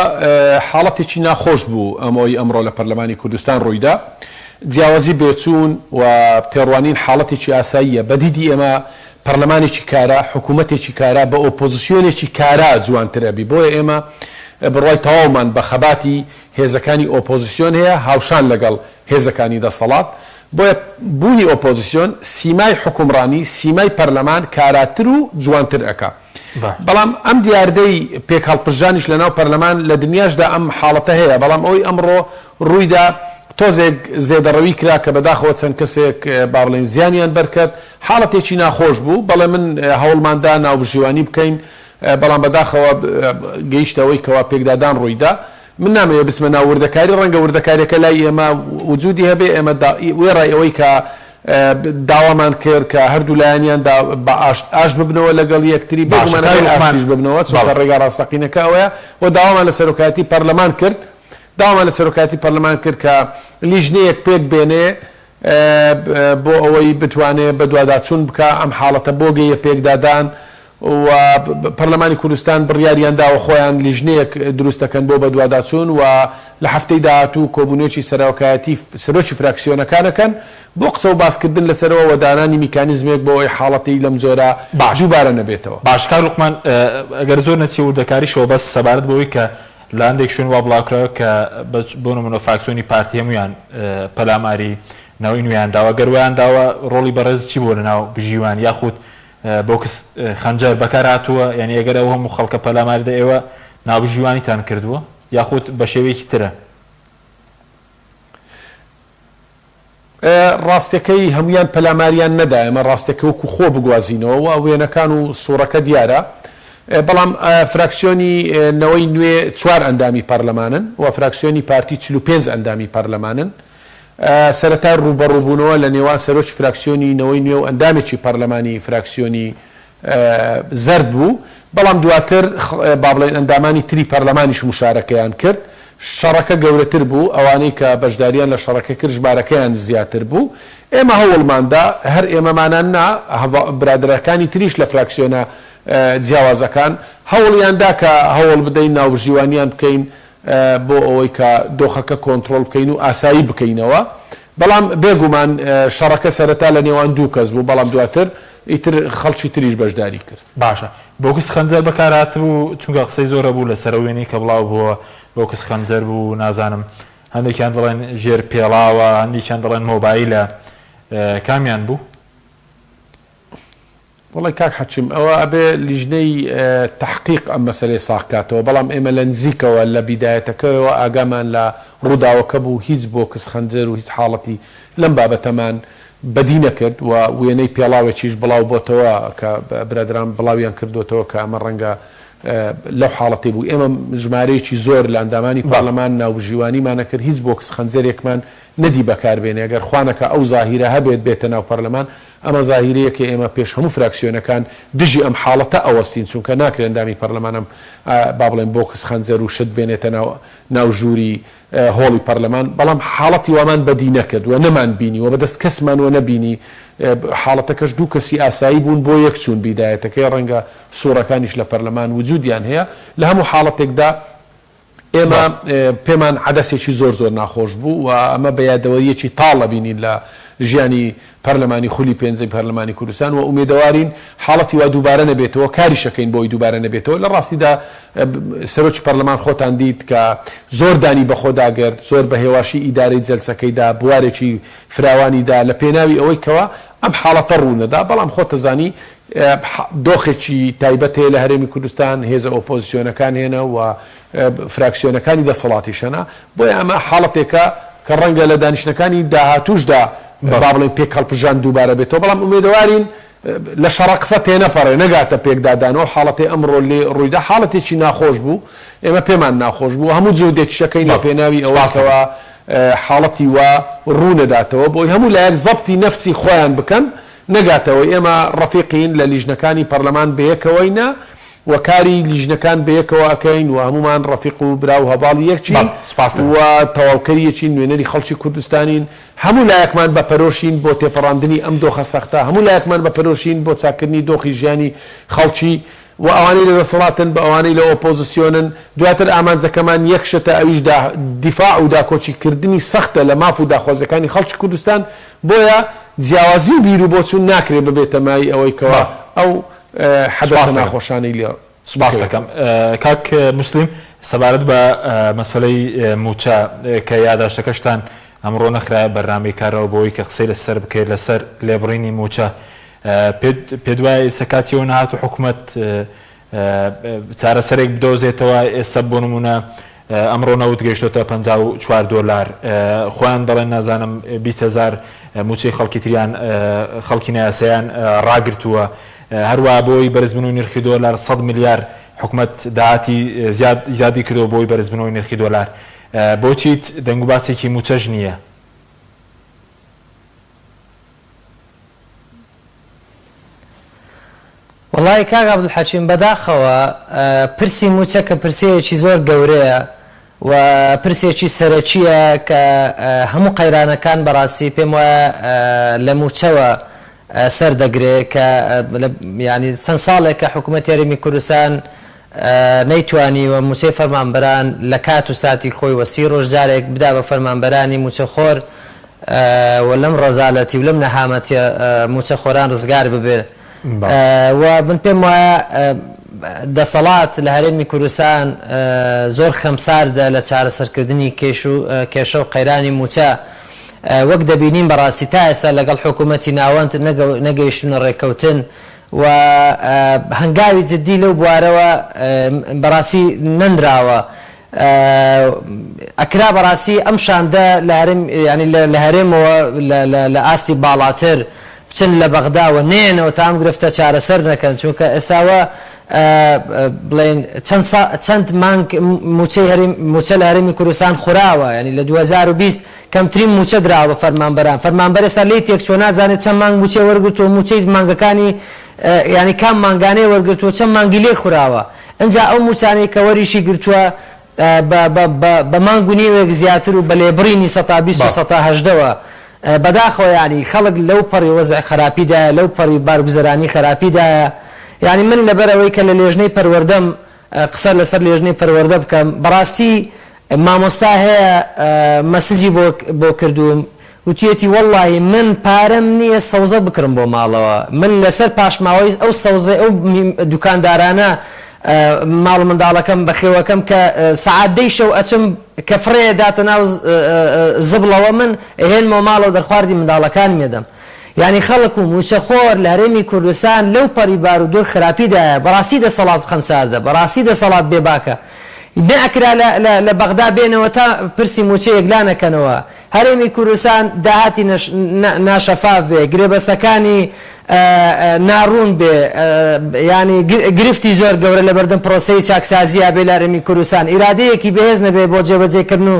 حاڵەتێکی ناخۆش بوو ئەمەی ئەمڕۆ لە پەرلەمانی کوردستان ڕوویدا. جیاوازی بێچوون و تێڕوانین حاڵەتێکی ئاساییە. بە دیدی ئێمە پەرلەمانێکی کارا، حکوومەتێکی کارا بە ئۆپۆزسیۆنێکی کارا جوانتر ئەبی. بۆیە ئێمە بڕوای تەواومان بە خەباتی هێزەکانی ئۆپۆزسیۆن هەیە هاوشان لەگەڵ هێزەکانی دەسەڵات، بۆیە بوونی ئۆپۆزسیۆن سیمای حوکمڕانی، سیمای پەرلەمان کاراتر و جوانتر ئەکا. بەڵام ئەم دیاردەی پێکهەڵپژانیش لەناو پەرلەمان لە دنیاشدا ئەم حاڵەتە هەیە، بەڵام ئەوەی ئەمڕۆ ڕوویدا تۆزێک زێدەڕەوی کرا کە بەداخەوە چەند کەسێک با بڵێین زیانیان بەرکەت، حاڵەتێکی ناخۆش بوو، بەڵێ من هەوڵماندا ناوبژیوانی بکەین، بەڵام بەداخەوە گەیشتە ئەوەی کەوا پێکدادان ڕوویدا. من نامەوێ بچمە ناو وردەکاری، ڕەنگە وردەکاریەکە لای ئێمە وجودی هەبێ، ئێمە وێڕای ئەوەی کە داوامان کرد کە هەردوو لایەنیان دا بە ئاشت ئاشت ببنەوە لەگەڵ یەکتری، باشە بێگومان کاک ئەبێ لوقمان ئاشتیش ببنەوە، چونکە بەڵێ. ڕێگا ڕاستەقینەکە ئەوەیە و داوامان لە سەرۆکایەتی پەرلەمان کرد داوامان لە سەرۆکایەتی پەرلەمان کرد کە لیژنەیەک پێک بێنێ بۆ ئەوەی بتوانێ بەدواداچوون بکا ئەم حاڵەتە بۆ گەیە پێکدادان و پەرلەمانی کوردستان بڕیاریان داوە خۆیان لیژنەیەک دروست دەکەن بۆ بەدواداچوون و لە هەفتەی داهاتوو کۆبوونەوەکی سەرۆکایەتی سەرۆکی فراکسیۆنەکان ئەکەن بۆ قسە و باسکردن لەسەرەوە و دانانی میکانیزمێک بۆ ئەوەی حاڵەتی لەم جۆرە باش دووبارە نەبێتەوە. باش کاک لوقمان ئەگەر زۆر نەچیە وردەکاریشەوە بەس سەبارەت بەوەی کە لە هەندێک شوێن وا بڵاوکراوە کە بۆ نمونە فراکسیۆنی پارتی هەموویان پەلاماری نەوەی نوێیان داوە گەر وایان داوە ڕۆڵی بەڕێز چی بووە لەناو بژیوان یاخود بۆکس خەنجەر بەکار هاتووە یانی ئەگەر ئەو هەموو خەڵکە پەلاماری دا ئێوە ناوبژیوانیتان کردووە یاخود بە شێوەیەکی ترە؟ ڕاستەکەی هەموویان پەلاماریان نەدا ئێمە ڕاستەکە وەکو خۆ بگوازینەوە و وێنەکان و سوڕەکە دیارە بەڵام فراکسیۆنی نەوەی نوێ چوار ئەندامی پەرلەمانن و فراکسیۆنی پارتی 45 ئەندامی پەرلەمانن سەرەتا ڕووبەڕووبوونەوە لە نێوان سەرۆکی فراکسیۆنی نەوەی نوێ و ئەندامێکی پەرلەمانی فراکسیۆنی زەرد بوو، بەڵام دواتر با بڵێین ئەندامانی تری پەرلەمانیش موشارەکەیان کرد، شەڕەکە گەورەتر بوو، ئەوانەی کە بەشداریان لە شەڕەکە کرد ژمارەکەیان زیاتر بوو، ئێمە هەوڵمان دا، هەر ئێمەمانان نا، برادەرەکانی تریش لە فراکسیۆنە جیاوازەکان هەوڵیان دا کە هەوڵ بدەین ناوبژیوانیان بکەین بۆ ئەوەی کە دۆخەکە کۆنتڕۆڵ بکەین و ئاسایی بکەینەوە، بەڵام بێگومان شەڕەکە سەرەتا لە نێوان دوو کەس بوو، بەڵام دواتر ئیتر خەڵکی تریش بەشداری کرد. باشە بۆکس خەنجەر بەکار هاتبوو چونکە قسەی زۆر هەبوو لەسەر ئەو وێنەی کە بڵاو بووە بۆکس خەنجەر بوو نازانم هەندێکیان دەڵێن ژێر پێڵاوە هەندێکیان دەڵێن مۆبایلە کامیان بوو؟ وەڵای کاک حەکیم ئەوە ئەبێ لیژنەی تەحقیق ئەم مەسەلەیە ساغ کاتەوە، بەڵام ئێمە لە نزیکەوە لە بیدایەتەکەوە ئاگامان لە ڕووداوەکە بوو، هیچ بۆکس خەنجەر و هیچ حاڵەتی لەم بابەتەمان بەدی نەکرد و وێنەی پێڵاوێکیش بڵاو بۆتەوە کە برادەران بڵاویان کردۆتەوە کە ئەمە ڕەنگە لەو حاڵەتەی بوو. ئێمە ژمارەیەکی زۆر لە ئەندامانی پەرلەمان ناوبژیوانیمان ئەکرد، هیچ بۆکس خەنجەرێکمان نەدی بەکار بێنێ، گەر خوانەکا ئەو زاهیرە هەبێت بێتە ناو پەرلەمان، ئەمە زاهیرەیەکە ئێمە پێش هەموو فراکسیۆنەکان دژی ئەم حاڵەتە ئەوەستین، چونکە ناکرێ ئەندامی پەرلەمان ئەم با بڵێین بۆکس خەنجەر و شت بێنێتە ناو ناو ژووری هۆڵی پەرلەمان، بەڵام حاڵەتی وامان بەدی نەکرد و نەمان بینی و بەدەست کەسمان وە نەبینی، حاڵەتەکەش دوو کەسی ئاسایی بوون بۆ یەک چوون بیدایەتەکەی ڕەنگە سوڕەکانیش لە پەرلەمان وجودیان هەیە، لە هەموو حاڵەتێکدا ئێمە پێمان عەدەسێکی زۆر زۆر ناخۆش بوو و ئەمە بە یادەوەرییەکی تاڵ ئەبینین لە ژیانی پەرلەمانی خولی پێنجەمی پەرلەمانی کوردستان و ئومێدەوارین حاڵەتی وا دووبارە نەبێتەوە، کاریش ئەکەین بۆی دووبارە نەبێتەوە. لە ڕاستیدا سەرۆکی پەرلەمان خۆتان دیت کە زۆر دانی بەخۆدا گرت، زۆر بە هێواشی ئیدارەی جەلسەکەی دا، بوارێکی فراوانی دا لە پێناوی ئەوەی کەوا ئەم حاڵەتە ڕوو نەدا، بەڵام خۆتەزانی دۆخێکی تایبەت هەیە لە هەرێمی کوردستان، هێزە ئۆپۆزسیۆنەکان هێنە و فراکسیۆنەکانی دەسەڵاتیش هەنە، بۆیە ئەمە حاڵەتێکە کە ڕەنگە لە دانیشتنەکانی داهاتووشدا با بڵێین پێکهەڵپژان دووبارە بێتەوە، بەڵام ئومێدەوارین لە شەڕە قسە تێنەپەڕێ نەگاتە پێکدادان و ئەو حاڵەتەی ئەمڕۆ لێ ڕوویدا حاڵەتێکی ناخۆش بوو، ئێمە پێمان ناخۆش بوو، هەموو جوهدێکیش ئەکەین لە پێناوی ئەوەی کەوا حاڵەتی وا ڕوو نەداتەوە، بۆی هەموو لایەک زەبتی نەفسی خۆیان بکەن نەگاتەوە، ئێمە ڕەفیقین لە لیژنەکانی پەرلەمان بەیەکەوەینە و کاری لیژنەکان بەیەکەوە ئەکەین و هەموومان ڕەفیق و برا و هەڤاڵی یەکین و تەواوکەری یەکین، نوێنەری خەڵکی کوردستانین، هەموو لایەکمان بە پەرۆشین بۆ تێپەڕاندنی ئەم دۆخە سەختە، هەموو لایەکمان بە پەرۆشین بۆ چاککردنی دۆخی ژیانی خەڵکی و ئەوانەی لە دەسەڵاتن بە ئەوانەی لە ئۆپۆزسیۆنن، دواتر ئامانجەکەمان یەک شتە ئەویش دیفاع و داکۆکی کردنی سەختە لە ماف و داخوازیەکانی خەڵکی کوردستان، بۆیە جیاوازی و بیرو بۆچوون ناکرێت ببێتە مایەی ئەوەی کەوا ئەو حەدەسە ناخۆشانەی لێ سوپاست دەکەم کاک موسلیم. سەبارەت بە مەسەلەی مووچە کە یاداشتەکەشتان ئەمڕۆ نەخرایە بەرنامەی کارەوە بۆی کە قسەی لەسەر بکرێت لەسەر لێبڕینی مووچە پێت وایە ئێستا کاتی ئەوە نەهاتوو حکومەت چارەسەرێک بدۆزێتەوە ئێستا بۆ نموونە ئەمڕۆ نەوت گەیشتۆتە 54 دۆلار خۆیان دەڵێن نازانم 20 هەزار مووچەی خەڵکی تریان خەڵکی نایاسایان ڕاگرتووە هەروە بۆی بەرزبوونەوەی نرخی دۆلار 100 ملیار حکومەت داهاتی زیاد زیادی کردەوە بۆی بەرزبوونەوەی نرخی دۆلار بۆچی هیچ دەنگوباسێکی مووچەش نییە؟ وەڵایی کاک عەبدولحەکیم بەداخەوە پرسی مووچە کە پرسەیەکی زۆر گەورەیە و پرسێکی سەرەکییە کە هەموو قەیرانەکان بەڕاستی پێم وایە لە مووچەوە سەر دەگرێ کە یانی چەند ساڵێکە حکوومەتی هەرێمی کوردستان نەیتوانیوە مووچەی فەرمانبەران لە کات و ساتی خۆی و سی ڕۆژ جارێک بدا بە فەرمانبەرانی مووچەخۆر و لەم ڕەزالەتی و لەم نەهامەتیە مووچەخۆران ڕزگار ببێ و من پێم وایە دەسەڵات لە هەرێمی کوردستان زۆر خەمساردە لە چارەسەرکردنی کێش و کێشە و قەیرانی مووچە وەک دەبینین بەڕاستی تا ئێستا لەگەڵ حکوومەتی ناوەند نەگەیشتوونە ڕێککەوتن و هەنگاوی جدی لەو بوارەوە بەڕاستی نەنراوە ئەکرا بەڕاستی ئەم شاندە لە هەرێم یانی لە هەرێمەوە لە ئاستی باڵاتر بچن لە بەغداوە نەیەنەوە تا ئەم گرفتە چارەسەر نەکەن چونکە ئێستاوە بڵێن چەند چەند مانگ موچەی هەرێم موچە لە هەرێمی کوردستان خوراوە یانی لە 2020 کەمترین مووچە دراوە بە فەرمانبەران، فەرمانبەر ئێستا لێی تێکچووە نازانێت چەند مانگ مووچەی وەرگرتووە، مووچەی مانگەکانی یانی کام مانگانەی وەرگرتووە، چەند مانگی لێ خوراوە، ئنجا ئەو مووچانەی کە وەریشی گرتووە بە بە بە بە مانگ و نیوێک زیاتر و بە لێبڕینی سەتا 20 و سەتا هەژدەوە، بەداخەوە یانی خەڵک لەو پەڕی وەزع خەراپیدایە، لەو پەڕی بارگوزەرانی خەراپیدایە، یانی من لەبەر ئەوەی کە لە لێژنەی پەروەردەم قسە لەسەر لێژنەی پەروەردە بکەم بەڕاستی مامۆستا هەیە مەسجی بۆ بۆ کردووم وتویەتی وەڵاهی من پارەم نییە سەوزە بکڕم بۆ ماڵەوە من لەسەر پاشماوەی ئەو سەوزەی ئەو دوکاندارانە ماڵ و منداڵەکەم بەخێوەکەم کە سەعات دەی شەو ئەچم کە فڕێ داتە ناو زبڵەوە من ئەهێنمەوە ماڵەوە دەرخواردی منداڵەکانم ئەدەم. یانی خەڵک و مووچەخۆر لە هەرێمی کوردستان لەو پەڕی بارودۆخ خراپیدایە بەڕاستی دەسەڵات خەمساردە بەڕاستی دەسەڵات بێباکە نەئەکرا لە لە لە بەغدا بێنەوە تا پرسی مووچە یەکلا نەکەنەوە هەرێمی کوردستان داهاتی نەش ناشەفاف بێ گرێبەستەکانی ناڕوون بێ یانی گرفتی زۆر گەورە لەبەردەم پرۆسەی چاکسازییا بێ لە هەرێمی کوردستان ئیرادەیەکی بەهێز نەبێ بۆ جێبەجێکردن و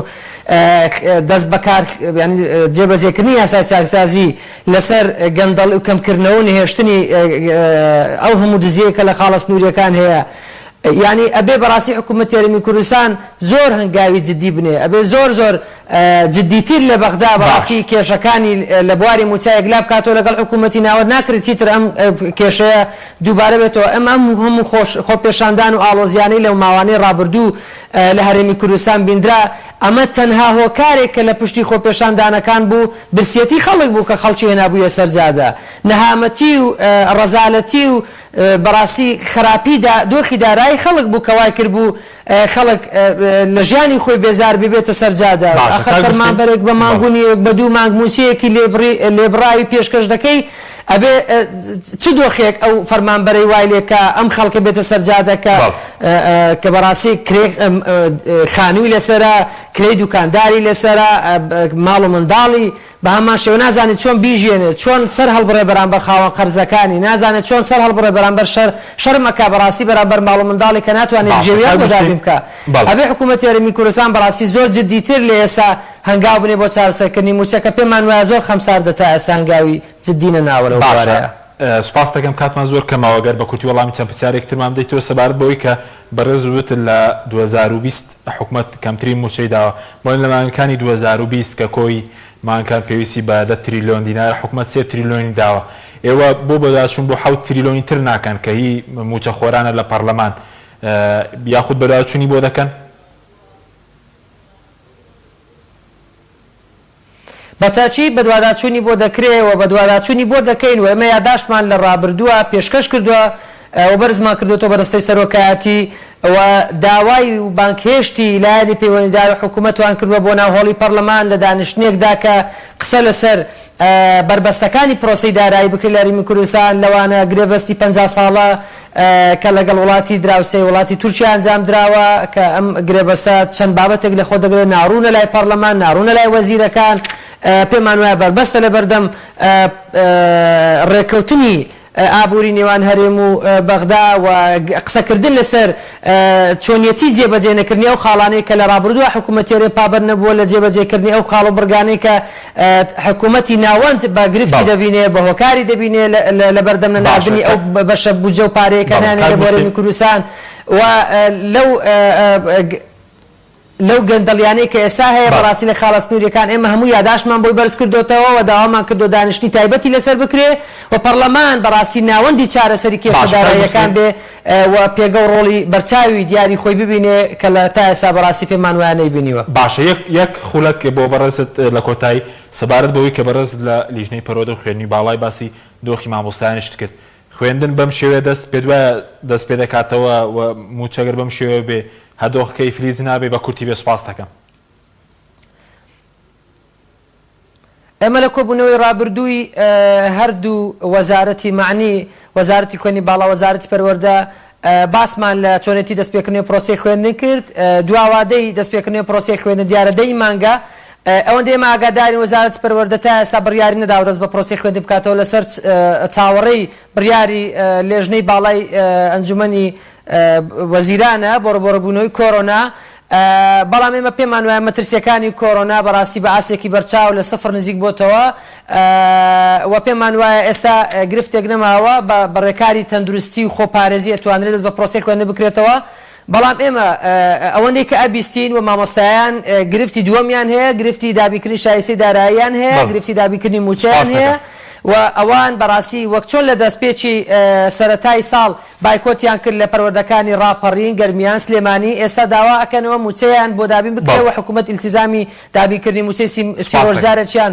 دەست بەکار یانی جێبەجێکردنی یاسای چاکسازی لەسەر گەندەڵی و کەمکردنەوە و نەهێشتنی ئەو هەموو دزیەی کە لە خاڵە سنووریەکان هەیە یانی ئەبێ بەڕاستی حکوومەتی هەرێمی کوردستان زۆر هەنگاوی جدی بنێ ئەبێ زۆر زۆر جدیتر لە بەغدا بەڕاستی کێشەکانی لە بواری مووچە یەکلا بکاتەوە لەگەڵ حکوومەتی ناوەند ناکرێت چیتر ئەم کێشەیە دووبارە بێتەوە ئەم ئەم هەموو خۆش خۆپێشاندان و ئاڵۆزیانەی لەو ماوانەی ڕابردوو لە هەرێمی کوردستان بیندرا ئەمە تەنها هۆکارێک کە لە پشتی خۆپێشاندانەکان بوو برسیەتی خەڵک بوو کە خەڵکی هێنابوویە سەر جادە نەهامەتی و ڕەزالەتی و بەڕاستی خراپی دۆخی دارایی خەڵک بوو کە وای کردبوو خەڵک لە ژیانی خۆی بێزار بێ بێتە سەر جادە. باشە ئاخر کاک موسلیم فەرمانبەرێک بە مانگ بەڵێ. و نیوێک بە دوو مانگ مووچەیەکی لێبڕی لێبڕاوی پێشکەش دەکەی ئەبێ چ دۆخێک ئەو فەرمانبەرەی وای لێ کا ئەم خەڵکە بێتە سەر جادە کە بەڵێ. کە بەڕاستی کرێ خانووی لەسەرە کرێی دوکانداری لەسەرە ماڵ و منداڵی بەهەمان شێوە نازانێت چۆن بیژیێنێت، چۆن سەر هەڵبڕێ بەرامبەر خاوەن قەرزەکانی، نازانێت چۆن سەر هەڵبڕێ بەرامبەر شەر، شەرم ئەکا بەڕاستی بەرامبەر ماڵ و منداڵی کە ناتوانێت باشە بژێویان کاک بۆ موسلیم دابین بکا. بەڵێ. ئەبێ حکوومەتی هەرێمی کوردستان بەڕاستی زۆر جدیتر لە ئێستا هەنگاو بنێ بۆ چارەسەرکردنی مووچە کە پێمان وایە زۆر خەمساردە تا ئێستا هەنگاوی جدی نەناوە لەو باشە بوارەیا. سوپاست دەکەم کاتمان زۆر کەمە گەر بە کورتی وەڵامی چەند پرسیارێکی ترمان بدەیتەوە سەبارەت بەوەی کە بەڕێزت وتت لە 2020 حکومەت کەمترین مووچەی داوە بەڵێ لە مانگەکانی 2020 کە کۆی مانگەکان پێویستی بە دە تریلۆن دینارە حکومەت سێ تریلۆنی داوە ئێوە بۆ بەدواداچوون بۆ حەوت تریلۆنی تر ناکەن کە هی مووچەخۆرانە لە پەڕلەمان یاخود بەدواداچوونی بۆ دەکەن؟ بەتاکید بەدواداچوونی بۆ دەکرێ و بەدواداچوونی بۆ دەکەین و ئێمە یاداشتمان لە ڕابردووە پێشکەش کردووە و بەرزمان کردووەتەوە بە دەستەی سەرۆکایەتی و داوای و بانگهێشتی لایەنی پەیوەندیدار و حکوومەتوان کردووە بۆ ناو هۆڵی پەڕلەمان لە دانیشتنێکدا کە قسە لەسەر بەربەستەکانی پرۆسەی دارایی بکرێت لە هەرێمی کوردستان لەوانە گرێبەستی 50 ساڵە کە لەگەڵ وڵاتی دراوسێی وڵاتی تورکیا ئەنجام دراوە کە ئەم گرێبەستە چەند بابەتێک لەخۆ دەگرێت ناڕوونە لای پەڕلەمان ناڕوونە لای وەزیرەکان پێمان وایە بەربەستە لەبەردەم ڕێککەوتنی ئابووری نێوان هەرێم و بەغدا و قسەکردن لەسەر چۆنیەتی جێبەجێ نەکردنی ئەو خاڵانەی کە لە ڕابردووە حکوومەتی هەرێم پابەند نەبووە لە جێبەجێکردنی ئەو خاڵ و بڕگانەی کە حکوومەتی ناوەند بە گرفتی دەبینێ، بە هۆکاری دەبینێ لە بەردەم نەناردنی ئەو بەشە بودجە و پارەیە کە نانێرێ بۆ هەرێمی کوردستان و لەو لەو گەندەڵیانەی کە ئێستا هەیە بەڕاستی لە خاڵە سنووریەکان ئێمە هەموو یاداشتمان بۆی بەرز کردۆتەوە و داوامان کردووە دانیشتنی تایبەتی لەسەر بکرێ و پەڕلەمان بەڕاستی ناوەندی چارەسەری کێشە داراییەکان بێ و پێگە و ڕۆڵی بەرچاوی دیاری خۆی ببینێ کە لە تا ئێستا بەڕاستی پێمان وایە نەیبینیوە. باشە یەک یەک خولەک بۆ بەڕێزت لە کۆتایی سەبارەت بەوەی کە بەڕێزت لە لیژنەی پەروەردە و خوێندنی باڵای باسی دۆخی مامۆستایانیشت کرد خوێندن بەم شێوەیە دەست پێت وایە دەست پێ دەکاتەوە و مووچە گەر بەم شێوەیە بێ هەر دۆخەکە ئیفلیج نابێ بە کورتی بێ سوپاست دەکەم. ئێمە لە کۆبوونەوەی ڕابردووی هەردوو وەزارەتی مەعنی، وەزارەتی خوێندنی باڵا وەزارەتی پەروەردە، باسمان لە چۆنێتی دەستپێکردنەوەی پرۆسەی خوێندن کرد، دوا وادەی دەستپێکردنەوەی پرۆسەی خوێندن دیارە دە ی مانگە، ئەوەندەی ئێمە ئاگادارین وەزارەتی پەروەردە تا ئێستا بڕیاری نەداوە دەست بە پرۆسەی خوێندن بکاتەوە لەسەر چاوەڕێی بڕیاری لێژنەی باڵای ئەنجومەنی وەزیرانە بۆ ڕوبەڕوبوونەوەی کۆرۆنا، بەڵام ئێمە پێمان وایە مەترسییەکانی کۆرۆنا بەڕاستی بە ئاستێکی بەرچاو لە سفر نزیک بۆتەوە و پێمان وایە ئێستا گرفتێک نەماوە بە ڕێکاری تەندروستی و خۆپارێزی ئەتوانرێت دەست بە پرۆسەی خوێندن بکرێتەوە بەڵام ئێمە ئەوەندەی کە ئەبیستین و مامۆستایان گرفتی دووەمیان هەیە گرفتی دابینکردنی شایستەی داراییان هەیە گرفتی دابینکردنی مووچەیان هەیە و ئەوان بەڕاستی وەک چۆن لە دەستپێکی سەرەتای ساڵ. بایکۆتیان کرد لە پەروەردەکانی ڕاپەڕین، گەرمیان، سلێمانی، ئێستا داوا ئەکەنەوە موچەیان بۆ دابین بکرێ و حکومەت ئیلتیزامی دابینکردنی موچەی سی ڕۆژ جارێکیان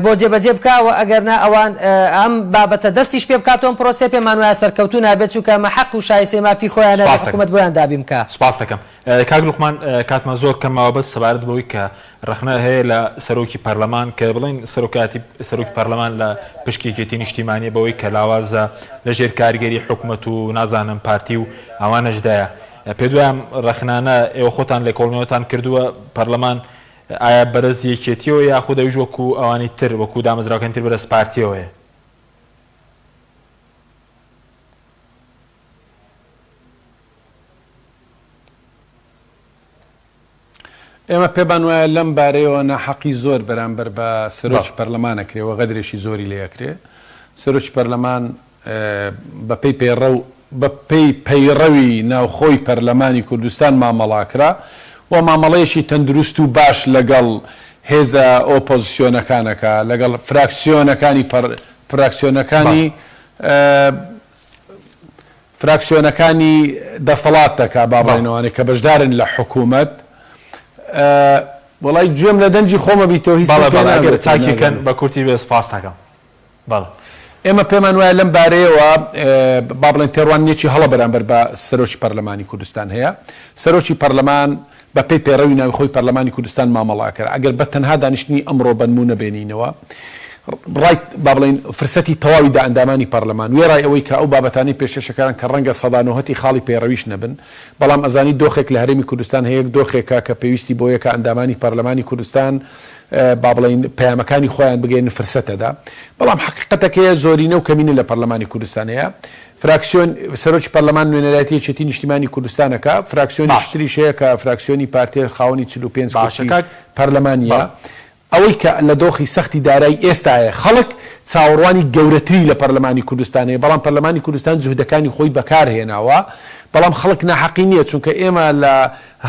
بۆ جێبەجێ بکا و ئەگەرنا ئەوان ئەم بابەتە دەستیش پێ بکاتەوە ئەم پرۆسەیە پێمان وایە سەرکەوتوو نابێت چونکە ئەمە حەق و شایستەی مافی خۆیانە بێ حکومەت بۆیان دابین بکا. سوپاست دەکەم کاک لوقمان کاتمان زۆر کەم ماوە بەس سەبارەت بەوەی کە ڕەخنە هەیە لە سەرۆکی پەرلەمان کە بڵێن سەرۆکایەتی سەرۆکی پەرلەمان لە پشکی یەکێتی نیشتیمانیە بەوەی کە لاوازە لە ژێر کاریگەری حکومەت و نازانم پارتی و ئەوانەشدایە پێت وایە ئەم ڕەخنانە ئێوە خۆتان لێکۆڵینەوەتان کردووە پەرلەمان ئایا بەرز یەکێتیەوە یاخود ئەویش وەکو ئەوانی تر وەکو دامەزراوەکانی تر بەرز پارتیەوەیە؟ ئێمە پێمان وایە لەم بارەیەوە ناحەقی زۆر بەرامبەر بە سەرۆکی پەرلەمان ئەکرێ و غەدرێکی زۆری لێ ئەکرێ. سەرۆکی پەرلەمان بە پێی پەیڕەو بە پێی پەیڕەوی ناوخۆی پەرلەمانی کوردستان مامەڵە ئەکرا و مامەڵەیەکی تەندروست و باش لەگەڵ هێزە ئۆپۆزسیۆنەکان ئەکا، لەگەڵ فراکسیۆنەکانی پەر فراکسیۆنەکانی فراکسیۆنەکانی دەسەڵات دەکا با بڵێین ئەوانەی کە بەشدارن لە حکوومەت وەڵای گوێم لە دەنگی خۆمە بیتەوە هیچم بەڵێ پێ بەڵێ ئەگەر ناگوترێ چاکی کەن نازانم. بە کورتی بێ سوپاستەکەم بەڵێ. ئێمە پێمان وایە لەم بارەیەوە با بڵێین تێڕوانینێکی هەڵە بەرامبەر بە سەرۆکی پەرلەمانی کوردستان هەیە. سەرۆکی پەرلەمان بە پێی پەیڕەوی ناوخۆی پەرلەمانی کوردستان مامەڵە ئەکرا. ئەگەر بە تەنها دانیشتنی ئەمڕۆ بەنموونە بێنینەوە، ڕای با بڵێین فرسەتی تەواوی دا ئەندامانی پەرلەمان، وێڕای ئەوەی کە ئەو بابەتانەی پێشکەشەکران کە ڕەنگە سەدا نۆهەتی خاڵی پەیڕەویش نەبن، بەڵام ئەزانی دۆخێک لە هەرێمی کوردستان هەیە دۆخێکە کە پێویستی بۆیە کە ئەندامانی پەرلەمانی کوردستان با بڵێین پەیامەکانی خۆیان بگەیەنن فرسەتەدا. بەڵام حەقیقەتەکەیە زۆرینە و کەمینە لە پەرلەمانی کوردستان هەیە. فراکسیۆن، سەرۆکی پەرلەمان نوێنەرایەتی یەکێتی نیشتیمانی کوردستان ئەکا، فراکسیۆنیش باشە. تریش هەیە کە فراکسیۆنی پارتیە خاوەنی 45 باشە کورسی کاک پەرلەمانیە. بەڵێ. ئەوەی کە لە دۆخی سەختی دارایی ئێستا هەیە خەڵک چاوەڕوانی گەورەتری لە پەرلەمانی کوردستان هەیە، بەڵام پەرلەمانی کوردستان جوهدەکانی خۆی بەکار هێناوە، بەڵام خەڵک ناحەقی نیە چونکە ئێمە لە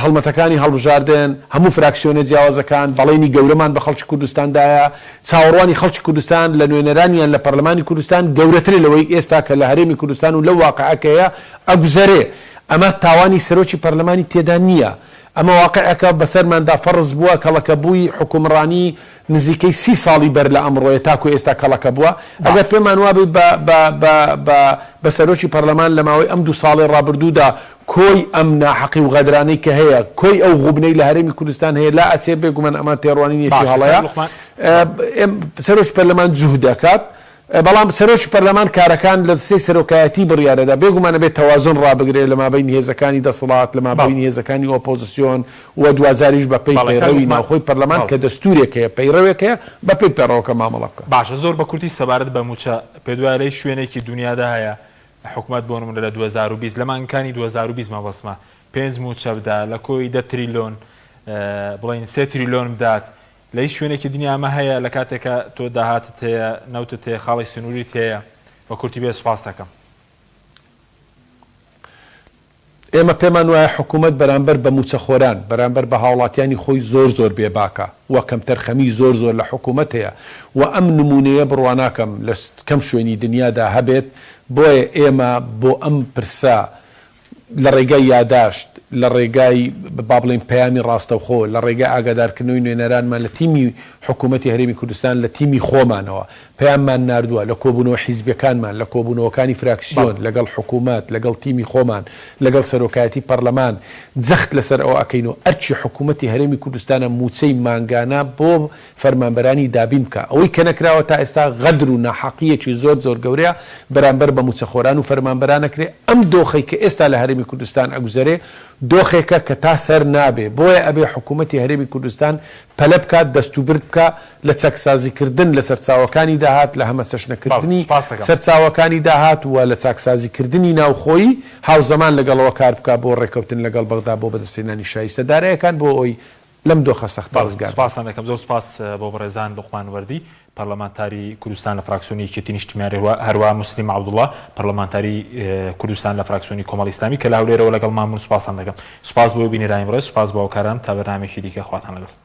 هەڵمەتەکانی هەڵبژاردن، هەموو فراکسیۆنە جیاوازەکان بەڵێنی گەورەمان بە خەڵکی کوردستان دایە، چاوەڕوانی خەڵکی کوردستان لە نوێنەرانیان لە پەرلەمانی کوردستان گەورەترە لەوەی ئێستا کە لە هەرێمی کوردستان و لەو واقعە کە هەیە ئەگوزەرێ. ئەمە تاوانی سەرۆکی پەرلەمانی تێدا نییە. ئەمە واقعێکە بەسەرماندا فەرز بووە، کەڵەکەبووی حوکمڕانی نزیکەی سی ساڵی بەر لە ئەمڕۆیە تاکو ئێستا کەڵەکە بووە. ئەگەر پێمان وابێ بە بە بە بە بە سەرۆکی پەرلەمان لە ماوەی ئەم دوو ساڵەی ڕابردوودا کۆی ئەم ناحەقی و غەدرانەی کە هەیە، کۆی ئەو غوبنەی لە هەرێمی کوردستان هەیە لا ئەچێ، بێگومان ئەمە تێڕوانینێکی باشە کاک هەڵەیە. لوقمان. سەرۆکی پەرلەمان جوهد ئەکات، بەڵام سەرۆکی پەرلەمان کارەکان لە دەستەی سەرۆکایەتی بڕیار ئەدا، بێگومان ئەبێ تەوازن ڕابگرێ لە مابەینی هێزەکانی دەسەڵات، لە مابەینی هێزەکانی ئۆپۆزسیۆن و دواجاریش بە پێی بەڵێ کاک پەیڕەوی لوقمان. ناوخۆی پەرلەمان بەڵێ. کە دەستوورێک هەیە، پەیڕەوێک هەیە، بە پێی پەیڕەوەکە مامەڵە بکا. باشە زۆر بە کورتی سەبارەت بە مووچە، پێت وایە لە هیچ شوێنێکی دونیادا هەیە حکومەت بۆ نمونە لە 2020 لە مانگەکانی 2020 مەبەستمە پێنج مووچە بدا لە کۆی دە تریلۆن بڵێین سێ تریلۆن بدات لە هیچ شوێنێکی دنیا ئەمە هەیە لە کاتێکا تۆ داهاتت هەیە نەوتت هەیە خاڵی سنووریت هەیە بە کورتی بێ سوپاست دەکەم. ئێمە پێمان وایە حکومەت بەرامبەر بە مووچەخۆران، بەرامبەر بە هاوڵاتیانی خۆی زۆر زۆر بێباکە و کەمتەرخەمی زۆر زۆر لە حکومەت هەیە و ئەم نموونەیە بڕواناکەم لە کەم شوێنی دنیادا هەبێت، بۆیە ئێمە بۆ ئەم پرسە لە ڕێگای یاداشت، لە ڕێگای با بڵێین پەیامی ڕاستەوخۆ، لە ڕێگای ئاگادارکردنەوەی نوێنەرانمان لە تیمی حکوومەتی هەرێمی کوردستان، لە تیمی خۆمانەوە پەیاممان ناردووە، لە کۆبوونەوە حیزبییەکانمان، لە کۆبوونەوەکانی فراکسیۆن، لەگەڵ حکوومەت، لەگەڵ تیمی خۆمان، لەگەڵ سەرۆکایەتی پەرلەمان جەخت لەسەر ئەوە ئەکەینەوە ئەرکی حکوومەتی هەرێمی کوردستانە مووچەی مانگانە بۆ فەرمانبەرانی دابین بکا. ئەوەی کە نەکراوە تا ئێستا غەدر و ناحەقییەکی زۆر زۆر گەورەیە بەرامبەر بە مووچەخۆران و فەرمانبەران ئەکرێ. ئەم دۆخەی کە ئێستا لە هەرێمی کوردستان ئەگوزەرێ دۆخێکە کە تا سەر نابێ. بۆیە ئەبێ حکوومەتی هەرێمی کوردستان پەلە بکات، دەستوبرد بکا لە چەکسازیکردن لە سەرچاوەکانی داهات، لە هەمەچەشنەکردنی سەرچاوەکانی داهات و لە چاکسازیکردنی ناوخۆیی، هاوزەمان لەگەڵ ئەوە کار بکا بۆ ڕێککەوتن لەگەڵ بەغدا بۆ بەدەستهێنانی شایستە دارایەکان بۆ ئەوەی لەم دۆخە سەختە بەڵێ ڕزگار بن. سوپاستان دەکەم زۆر سوپاس بۆ بەڕێزان لوقمان وەردی پەرلەمانتاری کوردستان لە فراکسیۆنی یەکێتی نیشتیمانی هەروەها موسلیم عەبدوڵا پەرلەمانتاری کوردستان لە فراکسیۆنی کۆمەڵی ئیسلامی کە لە هەولێرەوە لەگەڵمان بوون سوپاستان دەکەم سوپاس بۆ بینەرانی بەڕێز سوپاس بۆ هاوکارانم تا بەرنامەیەکی دیکە خواتان لەگەڵ.